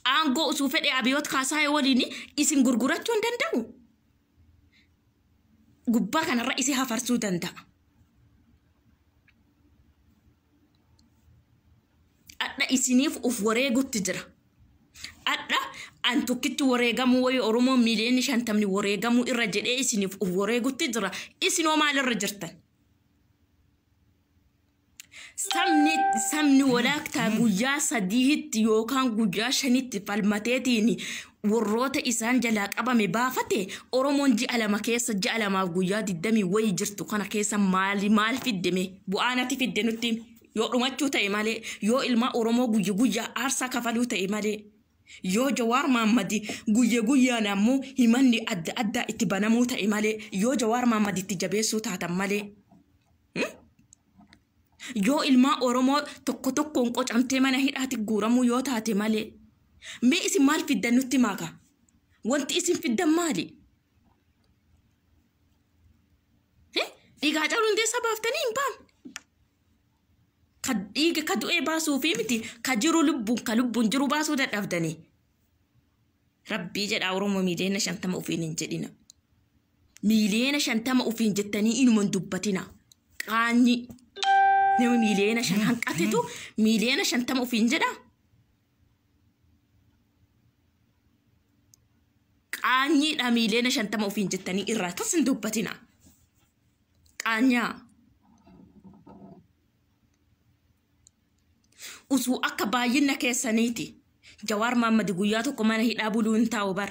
Aangoo osoo fedhe Abiyoot Kaasaayee waliin isin gurgurachuu hin danda'u. Gubbaa kanarra isin hafarsuu danda'a. Adha isiniif uf wareegutti jira. Adha an tokkitti wareegamuu wayi Oromoo miiliyoonni 50 wareegamuu irra jedhee isiniif uf wareegutti jira. Isinoo maalirra jirtan? Sabni walaaktaa guyyaa sadiitti yookaan guyyaa shanitti falmateetiin warroota isaan jalaa qabame baafate. Oromoon ji'a 2 keessa, ji'a 2f guyyaa digdamii wayii jirtu kana keessa maali maal fiddeme? Bu'aa natti fidde nutti yoo dhumachuu ta'e malee, yoo ilmaa Oromoo guyya guyyaa aarsaa kafaluu ta'e malee, yoo Jawaar Mahaammad guyya guyyaan ammoo himanni adda addaa itti banamuu ta'e malee, yoo Jawaar Mahaammad itti jabeessuu taatan malee. Yoo ilmaa Oromoo tokko tokkoon qocamtee mana hidhaatti guuramuu yoo taate malee. Mee isin maal fiddan nutti maaka? Wanti isin fiddan maali? Dhiigaa Caaluu Hundeessaa baaftanii hin baafne. Ka dhiiga ka du'ee baasuu fi miti, ka jiru lubbuun, ka lubbuun jiru baasuu dadhabdanii. Rabbii jedhaa, Oromoo miiliyoona 50 ofiin hin jedhina. Miiliyoona 50 ofiin jettanii inuma hin dubbatina. Qaanyi nama miiliyoona 5 hanqatetu miiliyoona 50 ofiin jedha. Qaanyiidha, miiliyoona 50 ofiin jettanii irraa tas hin dubbatina. Qaanyaa. Usuu akka baay'ina keessaniiti. Jawaar Mahaammad guyyaa tokko mana hidhaa buluu hin taa'u bar.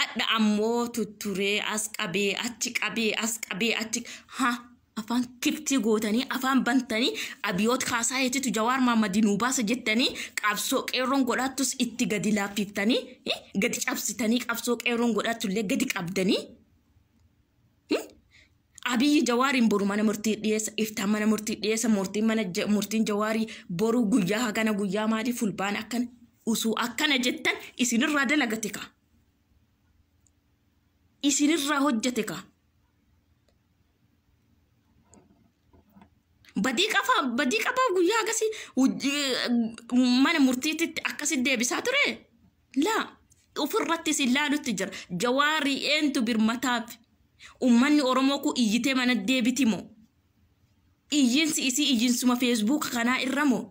Adha ammoo tutturee as qabee achi qabee as qabee achi ha afaan kiftii gootanii, afaan bantanii, Abiyoot Kaasaayeetitu Jawaar Mahaammad nuu baasa jettanii, qabsoo qeerroon godhattus itti gadi laaffiftanii, gadi cabsitanii, qabsoo qeerroon godhattullee gadi qabdanii. Abiyyi Jawaariin boru mana murtii dhiyeessa, iftaan mana murtii dhiyeessa, murtiin mana murtiin Jawaarii boru guyyaa hagana, guyyaa maalii, fulbaana akkana usuu akkana jettan isinirraa dalagate ka. Isinirraa hojjete ka. Badii qaba badii qaba guyyaa akkasii mana murtiitti akkasi deebisaa ture. Laa ofirratti si laalutti jira. Jawaarii eentu birmataaf. Uummanni Oromoo kun iyyitee mana deebiti moo? Iyyinsi isii iyyinsuma feesbuuka kanaa irra moo?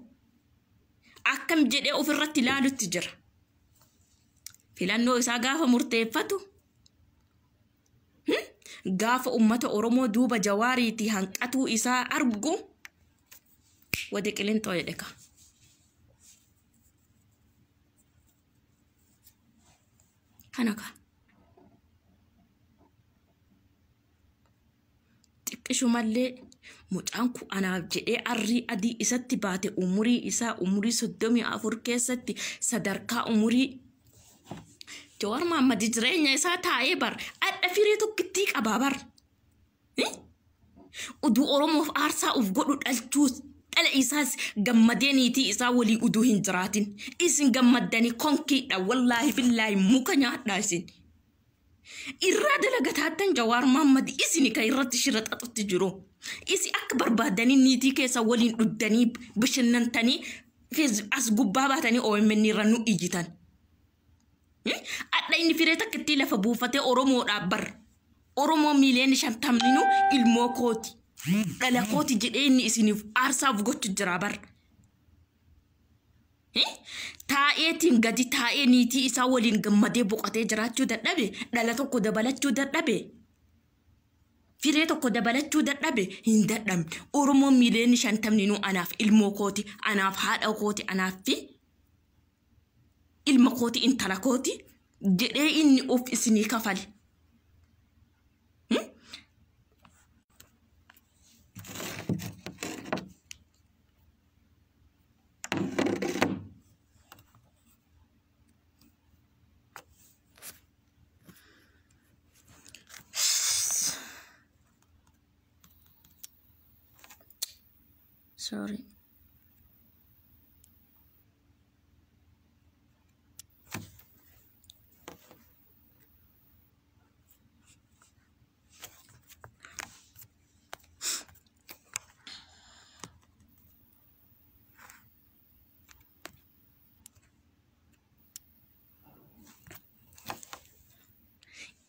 Akkam jedhee ofirratti laalutti jira. Filannoo isaa gaafa murteeffatu. Gaafa uummata Oromoo duuba jawaariitii hanqatuu isaa argu wadi qilinxoo jedhe ka. Kana ka. Xiqqishumallee mucaan kun anaaf jedhee arrii adii isatti baate umurii isaa umurii 34 keessatti sadarkaa umurii Jawaar Mohaammed jireenya isaa taa'ee bar adda firee tokkittii qabaa bar. Uduu Oromoof aarsaa uf godhu dhalchuus dhala isaas gammadee niitii isaa walii uduu hin jiraatin. Isin gammaddanii konkiidha wallaahi billaahi muka nyaadhaa isin. Irraa dalagataattan Jawaar Mohaammed isin kan irratti shira xaxutti jiru. Isin akka barbaadanii niitii keessa waliin dhuddanii bashannantanii as gubbaa baatanii OMN irra nu iyyitan. Adda inni firee takkittii lafa buufatee Oromoodhaaf bar. Oromoo miiliyoona 50 ilmoo kooti. Dhala kooti jedhee inni isiniif aarsaaf gochu jira bar. Taa'eetiin gadi taa'ee niitii isaa waliin gammadee boqotee jiraachuu dadhabe dhala tokko dabalachuu dadhabe. Firee tokko dabalachuu dadhabe hin dadhabne. Oromoo miiliyoona 50 anaaf ilmoo kooti anaaf haadha kooti anaaf fi ilma kooti intala kooti jedhee inni of isinii kafale. Sorry.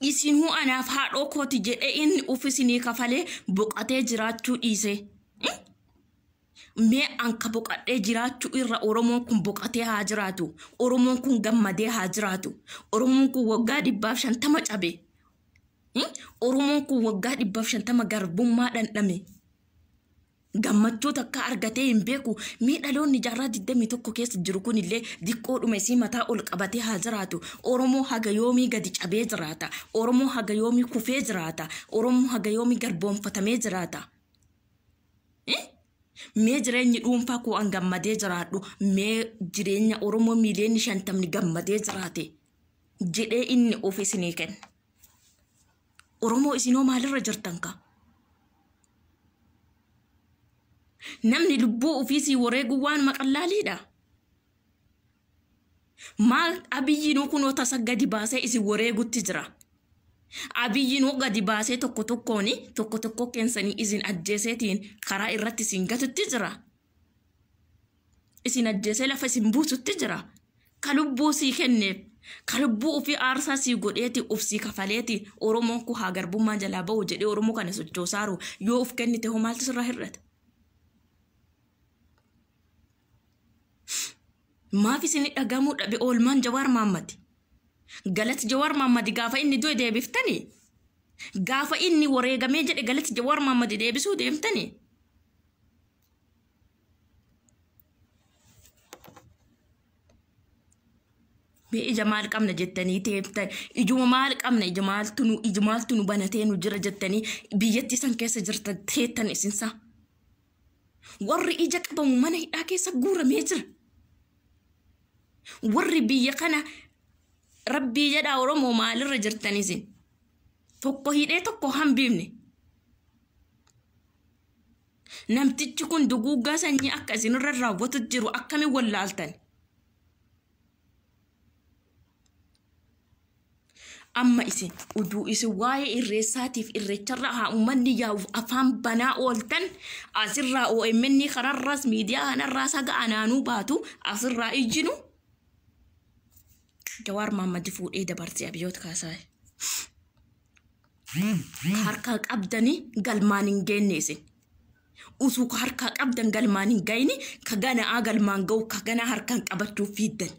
Isin huu anaaf haadhoo kooti jedhee inni uf isinii kafalee boqotee jiraachuu dhiise. Mee anka boqadhee jiraachuu irra Oromoon kun boqotee haa jiraatu. Oromoon kun gammadee haa jiraatu. Oromoon kun waggaa 150 cabe. Oromoon kun waggaa 150 garbummaa dhandhame. Gammachuu takka argatee hin beeku. Mee dhaloonni jaarraa 21 keessa jiru kunillee diqqoodhuma isii mataa ol qabatee haa jiraatu. Oromoo haga yoomii gadi cabee jiraata. Oromoo haga yoomii kufee jiraata. Oromoo haga yoomii garboomfatamee jiraata. Mee jireenyi dhuunfaa koo an gammadee jiraadhu. Mee jireenya Oromoo miiliyoonni 50 gammadee jiraate jedhee inni of isinii kenne. Oromoo isinoo maalirra jirtan ka? Namni lubbuu ofiisii wareeguu waan maqallaaliidha. Maal Abiyyinuu kunoo tasa gadi baasee isin wareegutti jira. Abiyyinuu gadi baasee tokko tokkoon tokko tokko keensanii isin ajjeeseetiin karaa irratti isin gatutti jira. Isin ajjeesee lafa isin buusutti jira. Ka lubbuu sii kenneef ka lubbuu ofii aarsaa sii godheeti of sii kafaleeti Oromoon kun haa garbummaa jalaa ba'u jedhee Oromoo kana sochoosaaru yoo of kennite hoo maaltu sirraa hir'ata? Maaf isin dhagahamuu dhabe oolmaan Jawaar Mohaammed? Galati Jawaar Mohaammed gaafa inni du'e deebiftanii? Gaafa inni wareegamee jedhe galati Jawaar Mohaammed deebisuu deemtanii? Mee ija maal qabna jettanii teeftan ijuma maal qabna ija maaltu nu banatee nu jira jettanii biyyattii san keessa jirtan teettan isinsa. Warri ija qabamu mana hidhaa keessa guuramee jira. Warri biyya kana rabbii jedhaa Oromoo maalirra jirtan isin? Tokko hidhee tokko hambifne. Namtichi kun duguuggaa sanyii akka isinirra raawwatu jiru akkamiin wallaaltan? Amma isin uduu isin waa'ee irreessaatiif irreecharra haa uummanni yaa'uuf afaan banaa ooltan asirraa OMN kararraas miidiyaa kanarraas haga anaanuu baatu asirraa ijjinu. Jawaar Mahaammad fuudhee dabarsee Abiyoot Kaasaayee. Harkaa qabdanii galmaan hin geenne isin. Usuu harkaa qabdan galmaan hin gayini ka gana'aa galmaan ga'u ka ganaa harkaan qabachuuf fiiddan.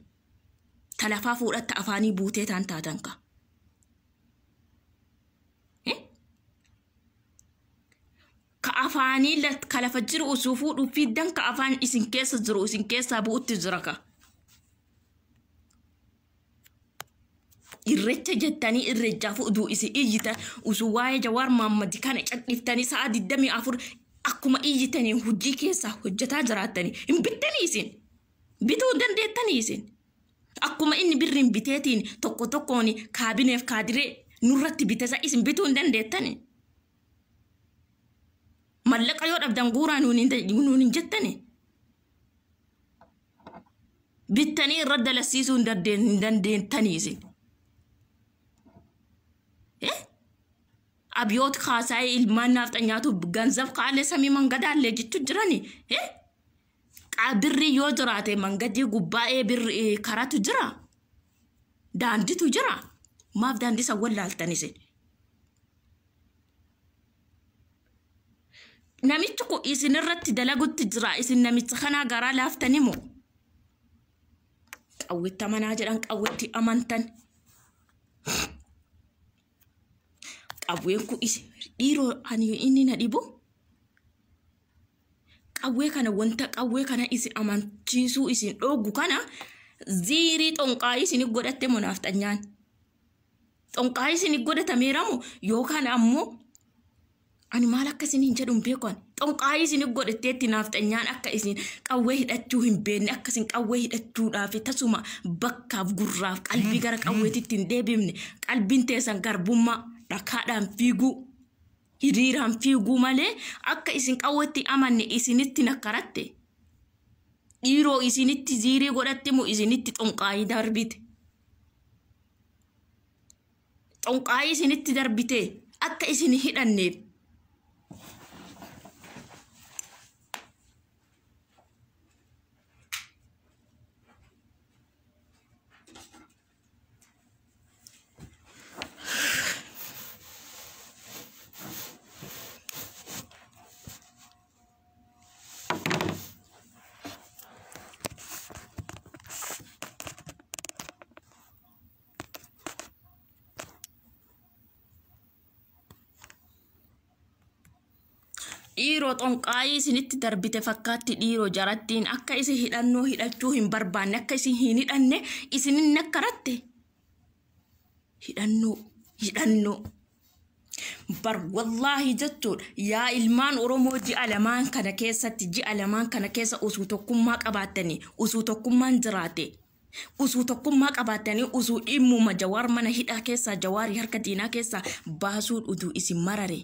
Talafaa fuudhatta afaanii buutee taan taatan ka. Ka afaanii ka lafa jiru usuu fuudhuuf fiiddan ka afaan isin keessa jiru isin keessaa bu'utti jira ka. Irreecha jettanii irreechaaf uduu isin iyyitan usuu waa'ee Jawaar Mahaammad kana cadhiftanii sa'a 24 akkuma iyyitanii hojii keessaa hojjetaa jiraattanii hin bittanii isin bituu hin dandeettanii isin akkuma inni birriin biteetiin tokko tokkoon kaabineef kaadiree nurratti bitesa isin bituu hin dandeettanii. Mallaqa yoo dhabdan guuraa nuun hin jettanii. Bittanii irra dalasiisuu hin dandeettanii isin. Abiyoot Kaasaayee ilmaan naafxanyaatu ganzab kaalee samii mangadaallee jechuun jirani. Birri yoo jiraate mangadii gubbaa'ee birri karatu jira. Daanditu jira. Maaf daandii san wallaaltan isin? Namichi kun isin irratti dalagutti jira. Isin namicha kanaa garaa laaftani moo? Qawwetti amanaa jedhan qawwetti amantan. Qawween kun dhiiroo ani inni na dhibu. Qawwee kana wanta qawwee kana isin amanchiisuu isin dhoogu kana ziirii xonqaayii isin godhatte moo naafxanyaan? Xonqaayii isin godhatameeramu yookaan ammoo ani maal akka isin hin jedhu hin beeku ani. Xonqaayii isin godhatteetti naafxanyaan akka isin qawwee hidhachuu hin beekne akka isin qawwee hidhachuudhaaf tasuma bakkaaf gurraaf qalbii gara qawweetitti hin deebifne qalbiin teessan garbummaa dhakaadhaan fiiguu hiriiraan fiiguu malee akka isin qawweetti amanne isinitti nakkaratte. Dhiiroo isinitti ziirii godhatte moo isinitti xonqaayii darbite? Xonqaayii isinitti darbite akka isin hidhanneef. Dhiiroo xonqaayii isinitti darbite fakkaatti dhiiroo jarattiin akka isin hidhannoo hidhachuu hin barbaanne akka isin hin hidhanne isinin nakkaratte. Hidhannoo hidhannoo. Bar wallaahi jechuudha yaa ilmaan Oromoo ji'a lamaan kana keessatti ji'a lamaan kana keessa usuu tokkummaa qabaattanii usuu tokkummaan jiraate. Usuu tokkummaa qabaattanii usuu dhimmuma Jawaar mana hidhaa keessaa Jawaarii harka diinaa keessaa baasuun uduu isin marare.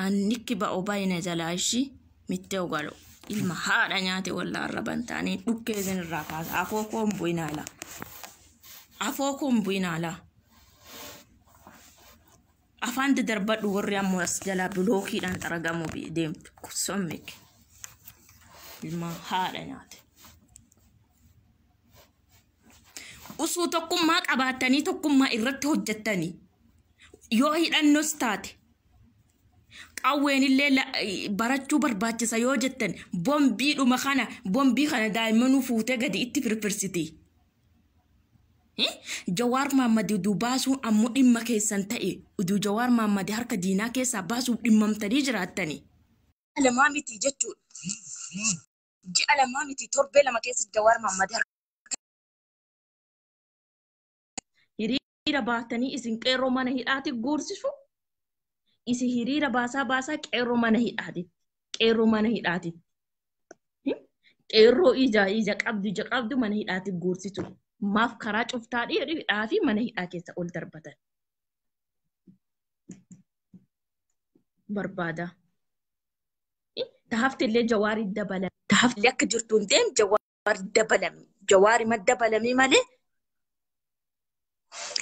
Annikki ba'oo baay'ina jalaa ishii mittee ogalo ilma haadha nyaate wallaa arraban taanii dhukkee isin irraa kaasa afoo koon bu'inaala. Afoo koon bu'inaala. Afaan daddarbadhu warri ammoo as jalaa bilookiidhaan xaragamuu deemtu sommik ilma haadha nyaate. Usuu tokkummaa qabaattanii tokkummaa irratti hojjettanii yoo hidhannos taate. Qawween illee barachuu barbaachisa yoo jettan bombiidhuma kana bombii kana daa'immanuu fuutee gadi itti firfirsiti. Jawaar Mahaammad uduu baasuun ammoo dhimma keessan ta'e uduu Jawaar Mahaammad harka diinaa keessaa baasuuf dhimmamtanii jiraattani. Lamaa miti jechuudha. Ji'a lamaa miti torbee lama keessa Jawaar Mahaammad harka. Hiriira baatanii isin qeerroo mana hidhaatti guursisu. Isi hiriira baasaa baasaa qeerroo mana hidhaatitti. Qeerroo mana hidhaatitti. Qeerroo ija ija qabdu ija qabdu mana hidhaatti guursitu. Maaf karaa cuftaa hidhaa fi mana hidhaa keessa ol darbatan. Barbaada. Tahafti illee Jawaarii dabala. Tahafti akka jirtu hin deem Jawaar. Dabalame Jawaari maddabalame malee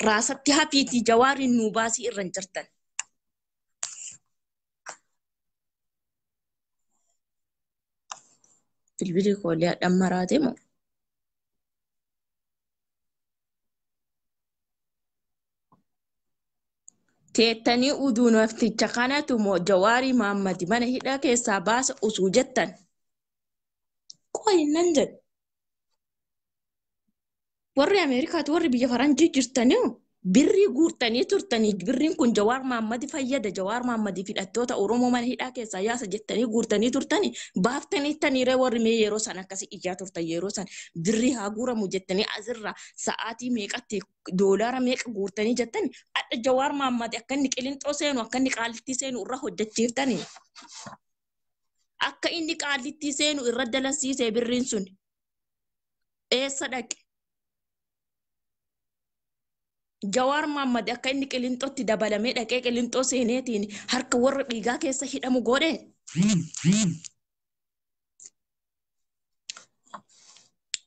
raasatti hafiitii Jawaariin nuu baasii irra hin jirtan. Bilbilli koolee hadhaan maraate moo? Teettanii uduu nafticha kanatu moo Jawaarii Maammadi mana hidhaa keessaa baasa usuu jettan. Qoyi nan jedhu. Warri Ameerikaati warri biyya Faranjii jirtanii birrii guurtanii turtanii birriin kun Jawaar Maammadi fayyada, Jawaar Maammadi hidhattoota Oromoo mana hidhaa keessaa yaasa jettanii guurtanii turtanii baaftanii taniiree. Warri mee yeroo san akkasii ijaa turtan, yeroo san birrii haa guuramu jettanii asirraa sa'aatii meeqatti doolaara meeqa guurtanii jettanii, adda Jawaar Maammadi akka inni Qilinxoo seenu, akka inni Qaallittii seenu irra hojjechiiftanii, akka inni Qaallittii seenu irra dalasiisee, birriin sun eessa dhaqe? Jawaar Maammad akka inni Qilinxootti dabalamee dhaqee Qilinxoo seeneetiin harka warra dhiigaa keessa hidhamu godhe.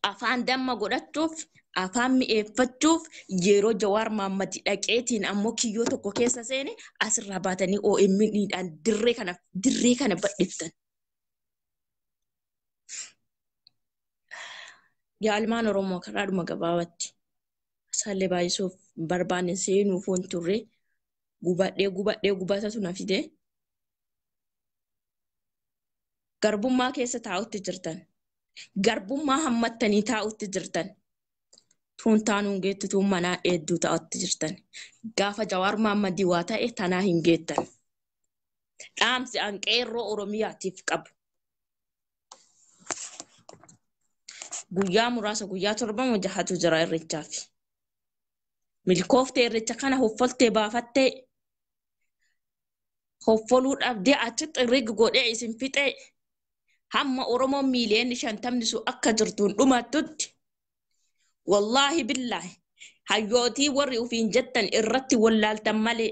Afaan damma godhachuuf, afaan mi'eeffachuuf, yeroo Jawaar Maammad dhaqeetiin ammoo kiyyoo tokko keessa seene asirraa baatanii OMN'dhaan dirree kana badhiftan. Yaa ilmaan Oromoo, karaadhuma gabaabatti. Isaallee baay'isuuf barbaanne seenuuf waan turre gubadhee gubadhee gubatatu na fide. Garbummaa keessa taa'utti jirtan. Garbummaa hammattanii taa'utti jirtan. Tuun taanuun geettu, tuun manaa hedduu taa'utti jirtan. Gaafa Jawaar Maammadii waa ta'e tanaa hin geettan. Dhaamsi an qeerroo Oromiyaatiif qabu. Guyyaa muraasa, guyyaa 7 moo 6tu jira irreechaaf. Milkooftee irreecha kana hoffoltee baafattee, hoffoluu dhabdee achitti rig godhee isin fixee, hamma Oromoon miiliyoonni 50 sun akka jirtuun dhumattutti, wallaahi billaahi, hayyootii warri ufiin jettan irratti wallaaltan malee,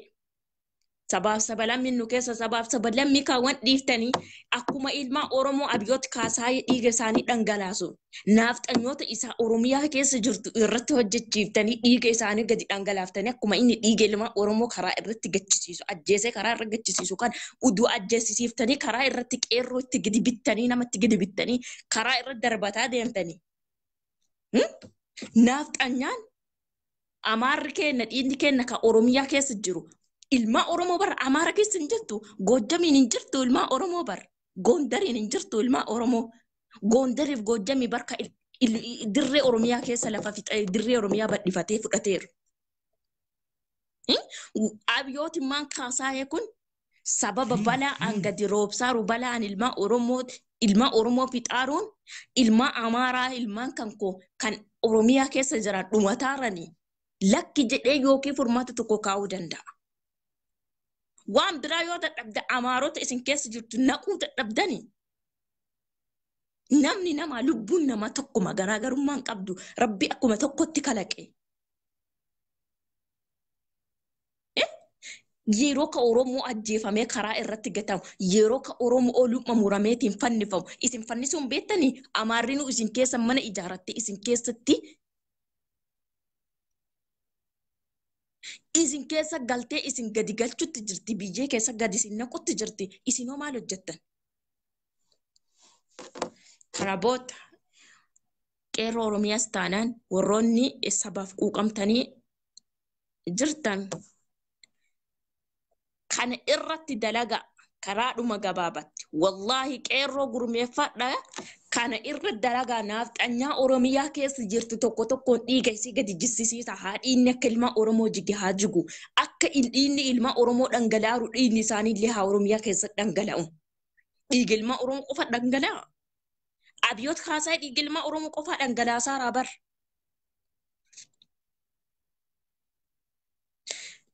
sabaaf sabalammi nu keessa, sabaaf sabalammii kaawwan dhiiftanii, akkuma ilmaa Oromoo Abiyyoot Kaasaayee dhiiga isaanii dhangalaasu naafxanyoota isaa Oromiyaa keessa jirtu irratti hojjechiiftanii, dhiiga isaanii gadi dhangalaaftanii, akkuma inni dhiiga ilmaa Oromoo karaa irratti gachisiisu, ajjeesee karaa irra gachisiisu kan uduu ajjeesisiiftanii, karaa irratti qeerroo itti gadi bittanii, namatti gadi bittanii karaa irra darbataa deemtanii. Naafxanyaan Amaarri keenya, dhiigni keenya kan Oromiyaa keessa jiru, ilmaa Oromoo bara Amaara keessa hin jirtu, Goojjamiin hin jirtu ilmaa Oromoo bara, Gondariin hin jirtu ilmaa Oromoo. Gondariif Goojjamii barka dirree Oromiyaa keessa lafa fixee, dirree Oromiyaa badhifatee fudhateeru. Abiyootimmaan Kaasaayee kun sababa balaa an gadi roobsaaru, balaa an ilmaa Oromoo fixaaruun, ilmaa Amaaraa, ilmaan kan koo kan Oromiyaa keessa jiran dhumataaranii lakki jedhee yookiin furmaata tokko kaa'uu danda'a. Waan biraa yoo dadhabde, Amaarota isin keessa jirtu naquu dadhabdanii. Namni namaa, lubbuun namaa tokkuma, garaagarummaan qabdu, Rabbi akkuma tokkotti kalaqe. Yeroo ka Oromoo ajjeefamee karaa irratti gatamu, yeroo ka Oromoo oluma murameetiin fannifamu, isin fannisuun beektanii, Amaarrinuu isin keessa mana ijaarratte, isin keessa galtee isin gadi galchutti jirti, biyyee keessa gadi isin naqutti jirti, isinoo maal hojjettan? Kana booda qeerroo Oromiyaas taanaan, warroonni sabaaf quuqamtanii jirtan, kana irratti dalagaa karaadhuma gabaabatti. Wallaahi, qeerroo gurmeeffadha, kana irra dalagaa. Naafxanyaa Oromiyaa keessa jirtu tokko tokkoon dhiiga isii gadi jissisiisa. Haa dhiigni akka ilmaa Oromoo jige haa jigu, akka dhiigni ilmaa Oromoo dhangala'aaru, dhiigni isaaniillee haa Oromiyaa keessa dhangala'u. Dhiiga ilmaa Oromoo qofa dhangala'a. Abiyoot Kaasaa dhiiga ilmaa Oromoo qofa dhangalaasaa bar.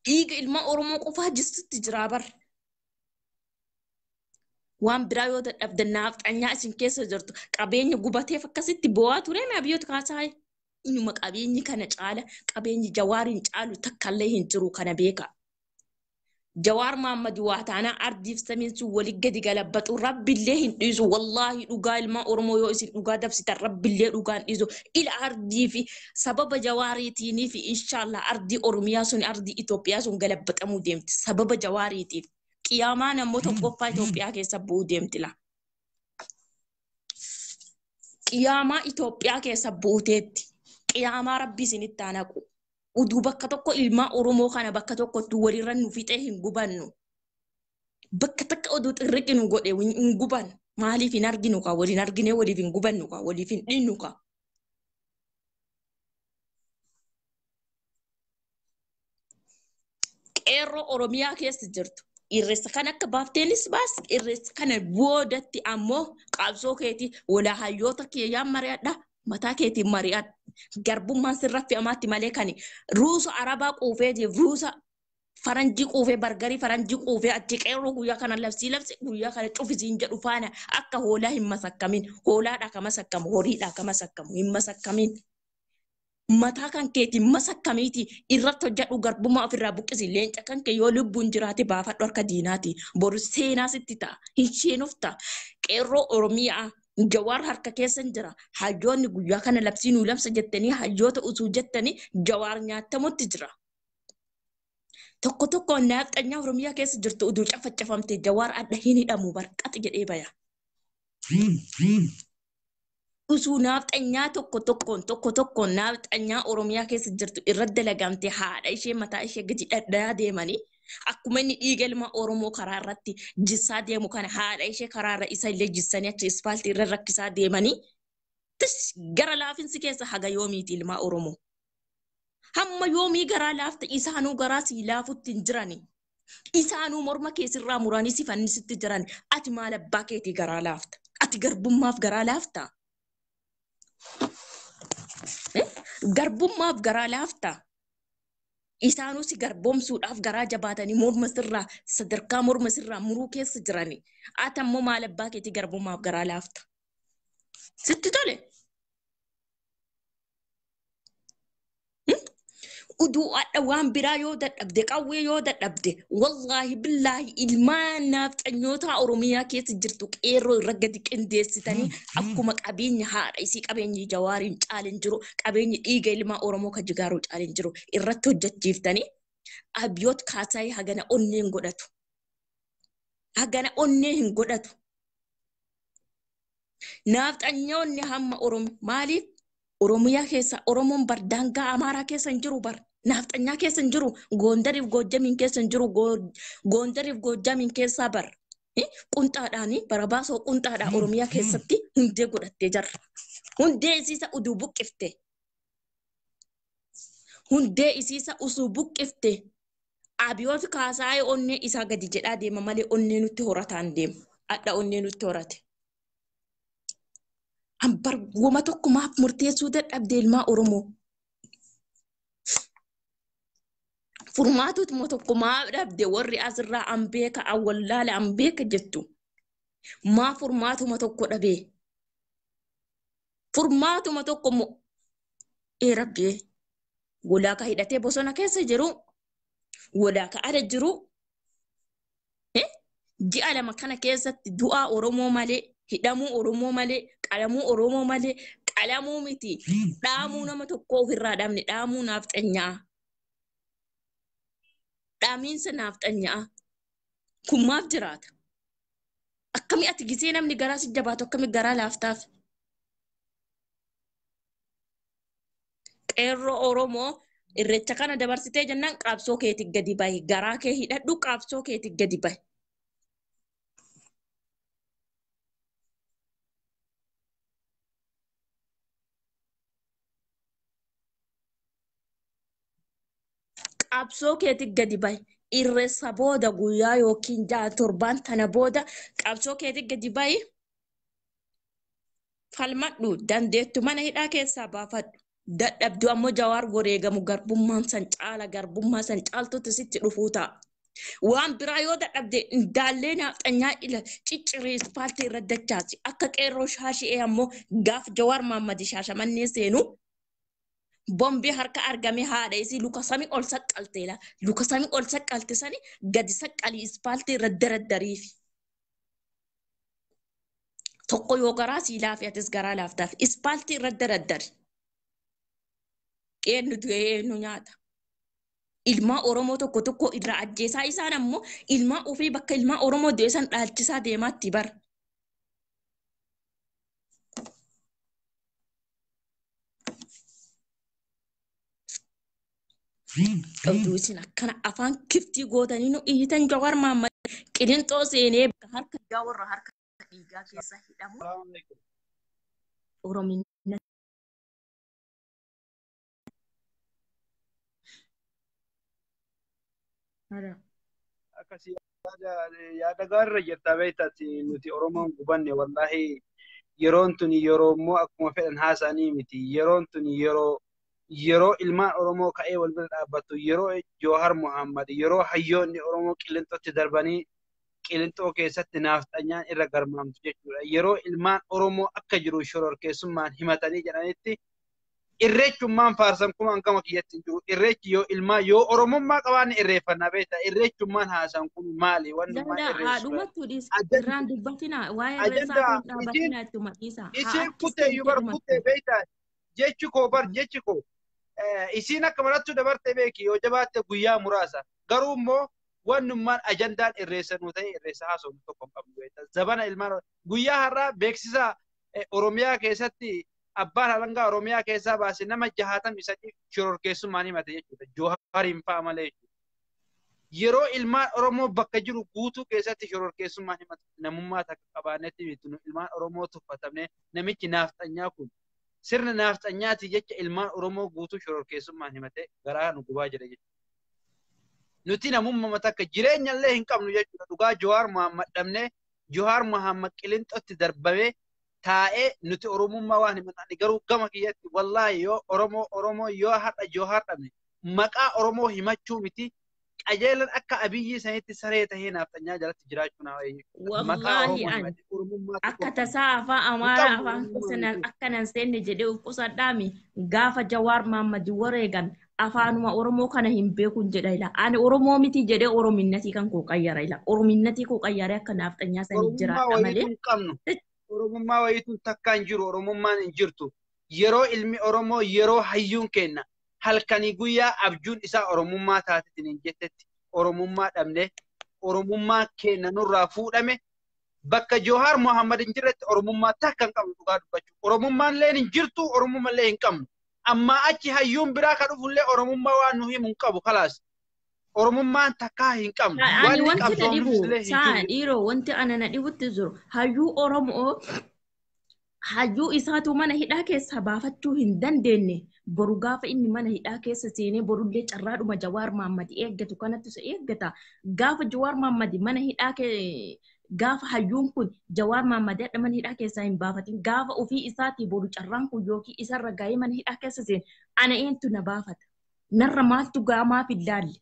Dhiiga ilmaa Oromoo qofaa jissutti jira bar. Waan biraa yoo dadhabdan, naafxanyaa isin keessa jirtu qabeenya gubateef akkasitti bo'aa ture Abiyoot Kaasaa. Inuma qabeenyi kana caala, qabeenyi Jawaariin caalu takkallee hin jiru, kana beeka. Jawaar Mahaammad waa taanaa ardiif samiin sun walii gadi galabbatu rabbillee hin dhiisu. Wallaahi dhugaa ilmaan Oromoo yoo isin dhugaa dabsitan rabbillee dhugaa hin dhiisu. Ila ardii fi sababa jawaariitiinii fi inshaallah ardii Oromiyaa sun ardii Itoophiyaa sun galabbatamuu deemti. Sababa jawaariitiif. Qiyaamaan ammoo tokkoffaa Itoophiyaa keessa bu'uu deemti la. Qiyaamaa Itoophiyaa keessa buuteetti. Qiyaamaa rabbi isinitti haa naqu. Uduu bakka tokko ilmaan Oromoo kana bakka tokkotti walirra nu fixee hin gubannu. Bakka takka oduu xirriqi nu godhe hin guban. Maaliif hin arginu kaa? Waliin arginee waliif hin gubannu kaa? Waliif hin dhinnu kaa? Qeerroo Oromiyaa keessa jirtu. Irreessa kan akka baafteenis baas irreessa kana boodatti ammoo qabsoo keetii walaa hayyoota kiyyaan mari'adha. Mataa keetiin mari'adha. Garbummaan sirra fe'amaatti malee kan ruusa arabaa quufeetiif ruusa faranjii quufee bargarii faranjii quufee achi qeerroo guyyaa kana labsii labsi guyyaa kana cufisiin jedhu faana akka hoolaa hin masakkamin. Hoolaadhaa ka masakkamu horiidhaa ka masakkamu hin masakkamin. Mataa kan keetiin masakkamiiti irratti hojjedhu garbummaa ofirraa buqqisi leenca kan kee yoo lubbuun jiraate baafadhu harka diinaati. Boru seenaa sitti ta'a. Hin sheenofta. Qeerroo Oromiyaa Jawaar harka keessan jira. Hayyoonni guyyaa kana labsii nuu labsa jettanii hayyoota utuu jettanii jawaar nyaatamutti jira. Tokko tokko naaxanyaa Oromiyaa keessa jirtu uduu cafacafamte jawaar adda hin hidhamu barqaxi jedhee baya. Usuu naaxanyaa tokko tokkoon tokko tokkoon naaxanyaa Oromiyaa keessa jirtu irra dalagamte haadha ishee mataa ishee gadi dhadhaa deemanii akkuma inni dhiiga ilma Oromoo karaa irratti jissaa deemu kana haadha ishee karaa irra isa illee jissanii achi ispaaltii irra rakkisaa deemanii tis gara laafinsi keessa haga yoomiiti ilmaa Oromoo. Hamma yoomii garaa laafte isaanuu garaa sii laafutti hin jirani. Isaanuu morma keessirraa muranii si fannisitti jiran ati maal abbaa keetii garaa laafta? Ati garbummaaf garaa laafta? Garbummaaf garaa laafta? Isaanuu si garboomsuudhaaf garaa jabaatanii morma sirraa sadarkaa morma sirraa muruu keessa jirani. Ati ammoo maal abbaa keetii garbummaaf garaa laafta? Sitti tole? Uduu adha waan biraa yoo dadhabde qawwee yoo dadhabde wallaahi billaahi ilmaan naafxanyoota Oromiyaa keessa jirtu qeerroo irra gadi qindeessitanii akkuma qabeenya haadha isii qabeenyi jawaariin caalin jiru qabeenyi dhiiga ilmaa Oromoo ka jigaaruu caalin jiru irratti hojjechiiftanii abiyoot kaasaayii hagana onnee hin godhatu. Hagana onnee hin godhatu. Naafxanyoonni hamma Oromoo maaliif Oromiyaa keessa Oromoon bar daangaa Amaaraa keessa hin jiru bar naafxanyaa keessa hin jiru Goondariif Goojjamiin keessa hin jiru Goondariif Goojjamiin keessaa bar qunxaadhaani barabaasoo qunxaadhaa Oromiyaa keessatti hundee godhattee jarra. Hundee isiisa uduu buqqifte. Hundee isiisa usuu buqqifte. Abiyoot kaasaayee onnee isaa gadi jedhaa deema malee onnee nutti horataan deema. Adha onnee nutti horate. Ambar wama tokko maaf murteessuu dadhabde ilmaa Oromoo. Furmaatutuma tokko maaf dhabde warri asirraa an beeka an wallaala an beeka jettu. Maa furmaatuma tokko dhabee? Furmaatuma tokko moo ee rabbee walaa ka hidhatee bosona keessa jiru walaa ka ala jiru ji'a lama kana keessatti du'aa Oromoo malee hidhamuu Oromoo malee qalamuu Oromoo malee qalamuu miti dhaamuu nama tokko ofirraa dhabne dhaamuu naafxanyaa. Dhaamiinsa naafxanyaa. Kun maaf jiraata? Akkami ati gisee namni garaa si jabaatu akkami garaa laaftaaf? Qeerroo Oromoo irreecha kana dabarsitee jennaan qabsoo keetii gadi bahi. Garaa kee hidhadhu qabsoo keetii gadi bahi. Qabsoo keetii gadi bahi. Irreessa booda guyyaa yookiin ja'a torbaan tana booda qabsoo keetii gadi bahi. Falmadhu dandeettu mana hidhaa keessaa baafadhu. Dadhabdu ammoo jawaar wareegamu garbummaan san caala garbummaa san caaltutti sitti dhufuu ta'a. Waan biraa yoo dadhabde daallee naafxanyaa ila cicciree ispaaltii irra dachaasi. Akka qeerroo shaashi'ee ammoo gaaf jawaar Maammadi shaashamannee seenu Bombi harka argame haadha isii luka samii ol saqqalteela. Luka samii ol saqqalte sani gadi saqqalii ispaaltii irra daraddariifi. Tokko yoo garaa sii laafe atis garaa laaftaaf ispaaltii irra daraddari. Eenyu du'ee eenyu nyaata. Ilmaa Oromoo tokko tokko irraa ajjeesaa isaan ammoo ilmaa ofii bakka ilmaa Oromoo du'e san dhaalchisaa deemaatti bara. Oduu isin akkana afaan kiftii gootanii nu iyyitan Jawaar Mahaammad qilinxoo seenee bakka harka dhiigaa warra harka dhiigaa keessa hidhamu Oromina. Akkasii yaada gaariirra jirta beektaati nuti Oromoon gubanne wallaahi yeroon tuni yeroo immoo akkuma fedhan haasa'anii miti yeroon tuni yeroo ilmaan Oromoo ka'ee wal bira dhaabbattu yeroo Joohar Muhammad yeroo hayyoonni Oromoo qilinxootti darbanii qilinxoo keessatti naafxanyaan irra garmaamtu jechuudha. Yeroo ilmaan Oromoo akka jiru shororkeessummaan himatanii jedhanitti irreechummaan faarsan kun hangama kiyyatti hin jiru. Irreechi yoo ilmaa yoo Oromummaa qabaanne irreeffannaa beektaa. Irreechummaan haasan kun maali? Wannummaan Danda'a irreessu. haadhumatti dhiis Ajanda irraan dubbatina waa'ee irreessaa ajanda kun dhaabatina ittuma dhiisa. Haa isiin achi kutee seentee yubar kutee dhumattu. beektaa. Jechi koo bar jechi koo isiin akka marattu dabarte beeki yoo jabaatte guyyaa muraasa. Garuu immoo wannummaan ajandaan irreessanuu ta'e irreessa haasofnu tokko hin qabnu beektaa. Zabana ilmaan guyyaa har'aa beeksisa Oromiyaa keessatti abbaan alangaa Oromiyaa keessaa baase nama 63 shororkeessummaan himate jechuudha. Joohariin fa'a malee jechuudha. Yeroo ilmaan Oromoo bakka jiru guutuu keessatti shororkeessummaan himate namummaa takka qabaannetti miti nu ilmaan Oromoo tuffatamne namichi naafxanyaa kun sirna naafxanyaati jecha ilmaan Oromoo guutuu shororkeessummaan himate garaa nu gubaa jira jechuudha. Nuti namummaa takka jireenya illee hin qabnu jechuudha. Dhugaa Jowaar Muhammad dhabnee Jowaar Muhammad qilinxootti darbamee taa'ee nuti Oromummaa waan himanne garuu gama kiyyatti wallaahi yoo Oromoo Oromoo yoo har'a Jowaar dhabne maqaa Oromoo himachuu miti qajeelan akka Abiyyi sanitti saree tahee naafxanyaa jalatti jiraachuu naa jechuudha. Maqaa Wallaahi Oromoo ani himate Oromummaa tokko akka hin qabnu. tasaa afaan Hin Amaaraa qabnu afaan Oromummaa keessa nuti. akka nan seenne jedhee of qusadhaami gaafa Jawaar Mahaammad wareegan afaanuma Oromoo kana hin beekun jedha ila. Ani Oromoo miti jedhee Orominnatii kan koo qayyara ila. Orominnatii koo qayyaree akka naafxanyaa sanii Oromummaa jiraadha wayiitu malee. hin qabnu. Oromummaa wayiitu takka hin jiru. Oromummaan hin jirtu. Yeroo ilmi Oromoo yeroo hayyuun kenna halkanii guyyaa abjuun isaa Oromummaa taatetiin hin jettetti Oromummaa dhabne Oromummaa kenna nurraa fuudhame bakka Johaar Muhammad hin jirretti Oromummaa takka hin qabnu dhugaa dubbachuu. Oromummaan illee hin jirtu Oromummaa illee hin qabnu. Ammaa achi hayyuun biraa kan dhufullee Oromummaa waan nu himu hin qabu kalaas. Oromummaan takkaa hin qabnu. Ani Wanni wanti na qabsoomnus dhibu illee hin saa jiru. dhiiroo wanti ana na dhibutti jiru hayyuu Oromoo hayyuu isaatu mana hidhaa keessaa baafachuu hin dandeenye boru gaafa inni mana hidhaa keessa seenee borullee carraadhuma Jawaar Mahaammad eeggatu kanatti isa eeggata gaafa Jawaar Mahaammad mana hidhaa gaafa hayyuun kun Jawaar Mahaammad hadha mana hidhaa keessaa hin baafatin gaafa ofii isaatii boru carraan kun yookiin isarra ga'ee mana hidhaa keessa seene ana eentu na baafata narra maaltu gaamaaf hin laalle.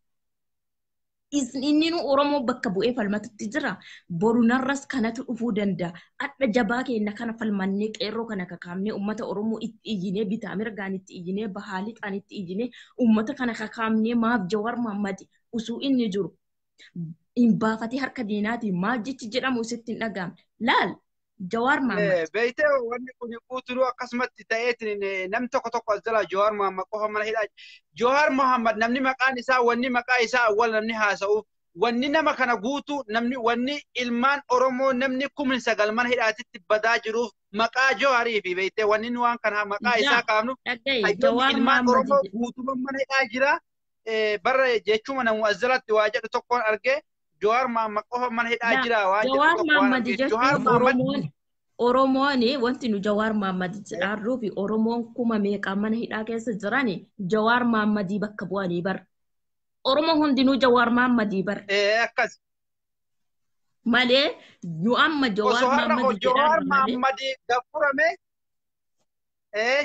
Inni nu Oromoo bakka bu'ee falmatutti jira. Boru narras kanatu dhufuu danda'a. Adha jabaa keenya kana falmannee qeerroo kana kakaamnee uummata Oromoo itti iyyinee bitaa mirgaan itti iyyinee bahaa lixaan itti iyyinee uummata kana kakaamnee maaf Jawaar Mahaammad usuu inni jiru hin baafatee harka diinaatiin maaf jechi jedhamu sitti hin dhaga'amne. Laal Jawaar Mahaammad. Beeytee wanni kun guutuu akkasumatti ta'eetiin namni tokko tokko as jalaa Johaar Muhammad qofa mana hidhaa. Johaar Muhammad namni maqaan isaa wanni maqaa isaa awwal namni haasa'uuf wanni nama kana guutuu namni wanni ilmaan Oromoo namni 9,000 mana hidhaatitti badaa jiruuf maqaa Johaarii fi beeytee wanni nu waan kana maqaa isaa Yaa kaafnuuf dhaga'i hayyoonni Jawaar ilmaan Mahaammad Oromoo guutumaan mana hidhaa jira. Barra jechuma namu as jalatti waa jedhu tokkoon argee Johaar Muhammad qofa mana hidhaa Yaa jira waan jedhu Jawaar tokko waan Mahaammad argee Johaar jechuun Muhammad Oromoon wanti nu Jawaar Mahaammad jedhaarruu fi Oromoon kuma meeqaa mana hidhaa keessa jiran Jawaar Mahammadii bakka bu'anii bar. Oromoo hundinuu Jawaar Mahammadii bar. Akkas. Malee nu amma Jawaar Osoo har'a Mahammadii Johaar jedhaarra malee. Mahammadii gafurame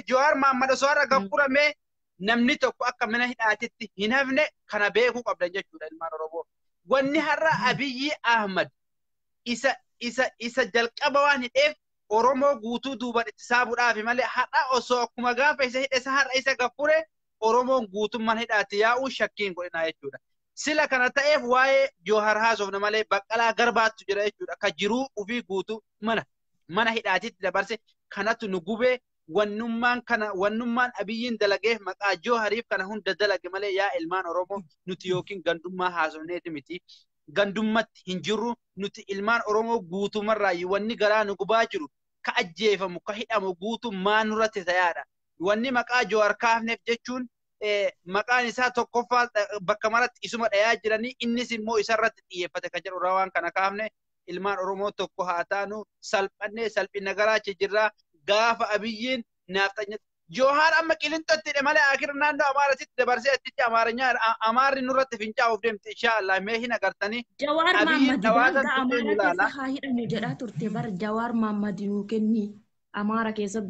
Johaar Mahammad osoo har'a gafurame namni tokko akka mana hidhaatitti hin hafne kana beekuu qabdan jechuudha ilmaan Oromoo. Wanni har'a Abiyyi Ahmad isa isa isa jalqaba waan hidheef Oromoo guutuu duuban itti saabuudhaafi malee har'a osoo akkuma gaafa isa hidhe isa har'a isa gaffure Oromoon guutummaan hidhaatti yaa'uu shakkiin godhinaa jechuudha. Sila kana ta'eef waa'ee Joohar haasofna malee Baqqalaa Garbaattu jira jechuudha. Ka jiruu ofii guutuu mana hidhaatitti dabarse kanatu nu gubee wannummaan kana wannummaan Abiyyiin dalageef maqaa Joohariif kana hunda dalage malee yaa ilmaan Oromoo nuti yookiin gandummaa haasofneeti miti. Gandummatti hin jirru nuti ilmaan Oromoo guutumarraayyuu wanni garaa nu gubaa jiru ka ajjeefamu ka hidhamu guutummaa nurratti tayaadha. Wanni maqaa Joohar kaafneef jechuun maqaan isaa tokkoffaa bakka maratti isuma dhayaa jiranii innis immoo isarratti xiyyeeffate kan jedhu waan kana kaafne ilmaan Oromoo tokko haa taanu salphannee salphina garaachi jirraa gaafa Abiyyiin naafxanya. Joohaar amma Qilinxootti hidhe malee akira naannoo Amaaratitti dabarsee achitti Amaarinyaa Amaarri nurratti fincaa'uuf deemti inshaallah mee hin agartanii. Jawaar Abiyyiin Maammadi dhawaatan daangaa tuqee nu Amaara keessa ilaala. haa hidhamu jedhaa turte bara Jawaar Maammadi nuu kenni Amaara keessa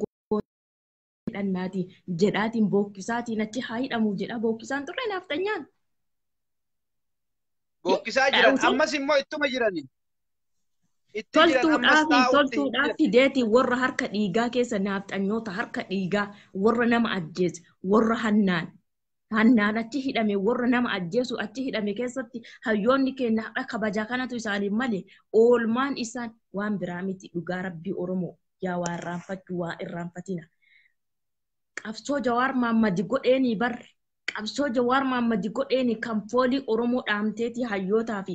hidhannaati jedhaatiin bookkisaatiin achi haa hidhamu jedha bookkisaan turre naaftanyaan. Bookkisaa jiran ammas immoo ittuma jirani. Itti jiran ammas Toltuudhaaf taa'utti hin toltuudhaaf jiran. fideeti warra harka dhiigaa keessa naafxanyoota harka dhiigaa warra nama ajjeese warra hannaan hannaan achi hidhame warra nama ajjeesu achi hidhame keessatti hayyoonni keenya har'a kabajaa kanatu isaaniif malee oolmaan isaan waan biraa miti dhugaa rabbii Oromoo yaa waa irraanfachuu waa irraanfatina. Qabsoo Jawaar Maammadi godheeni barre qabsoo Jawaar Maammadi godheeni kan foolii Oromoo dhaamteeti hayyootaa fi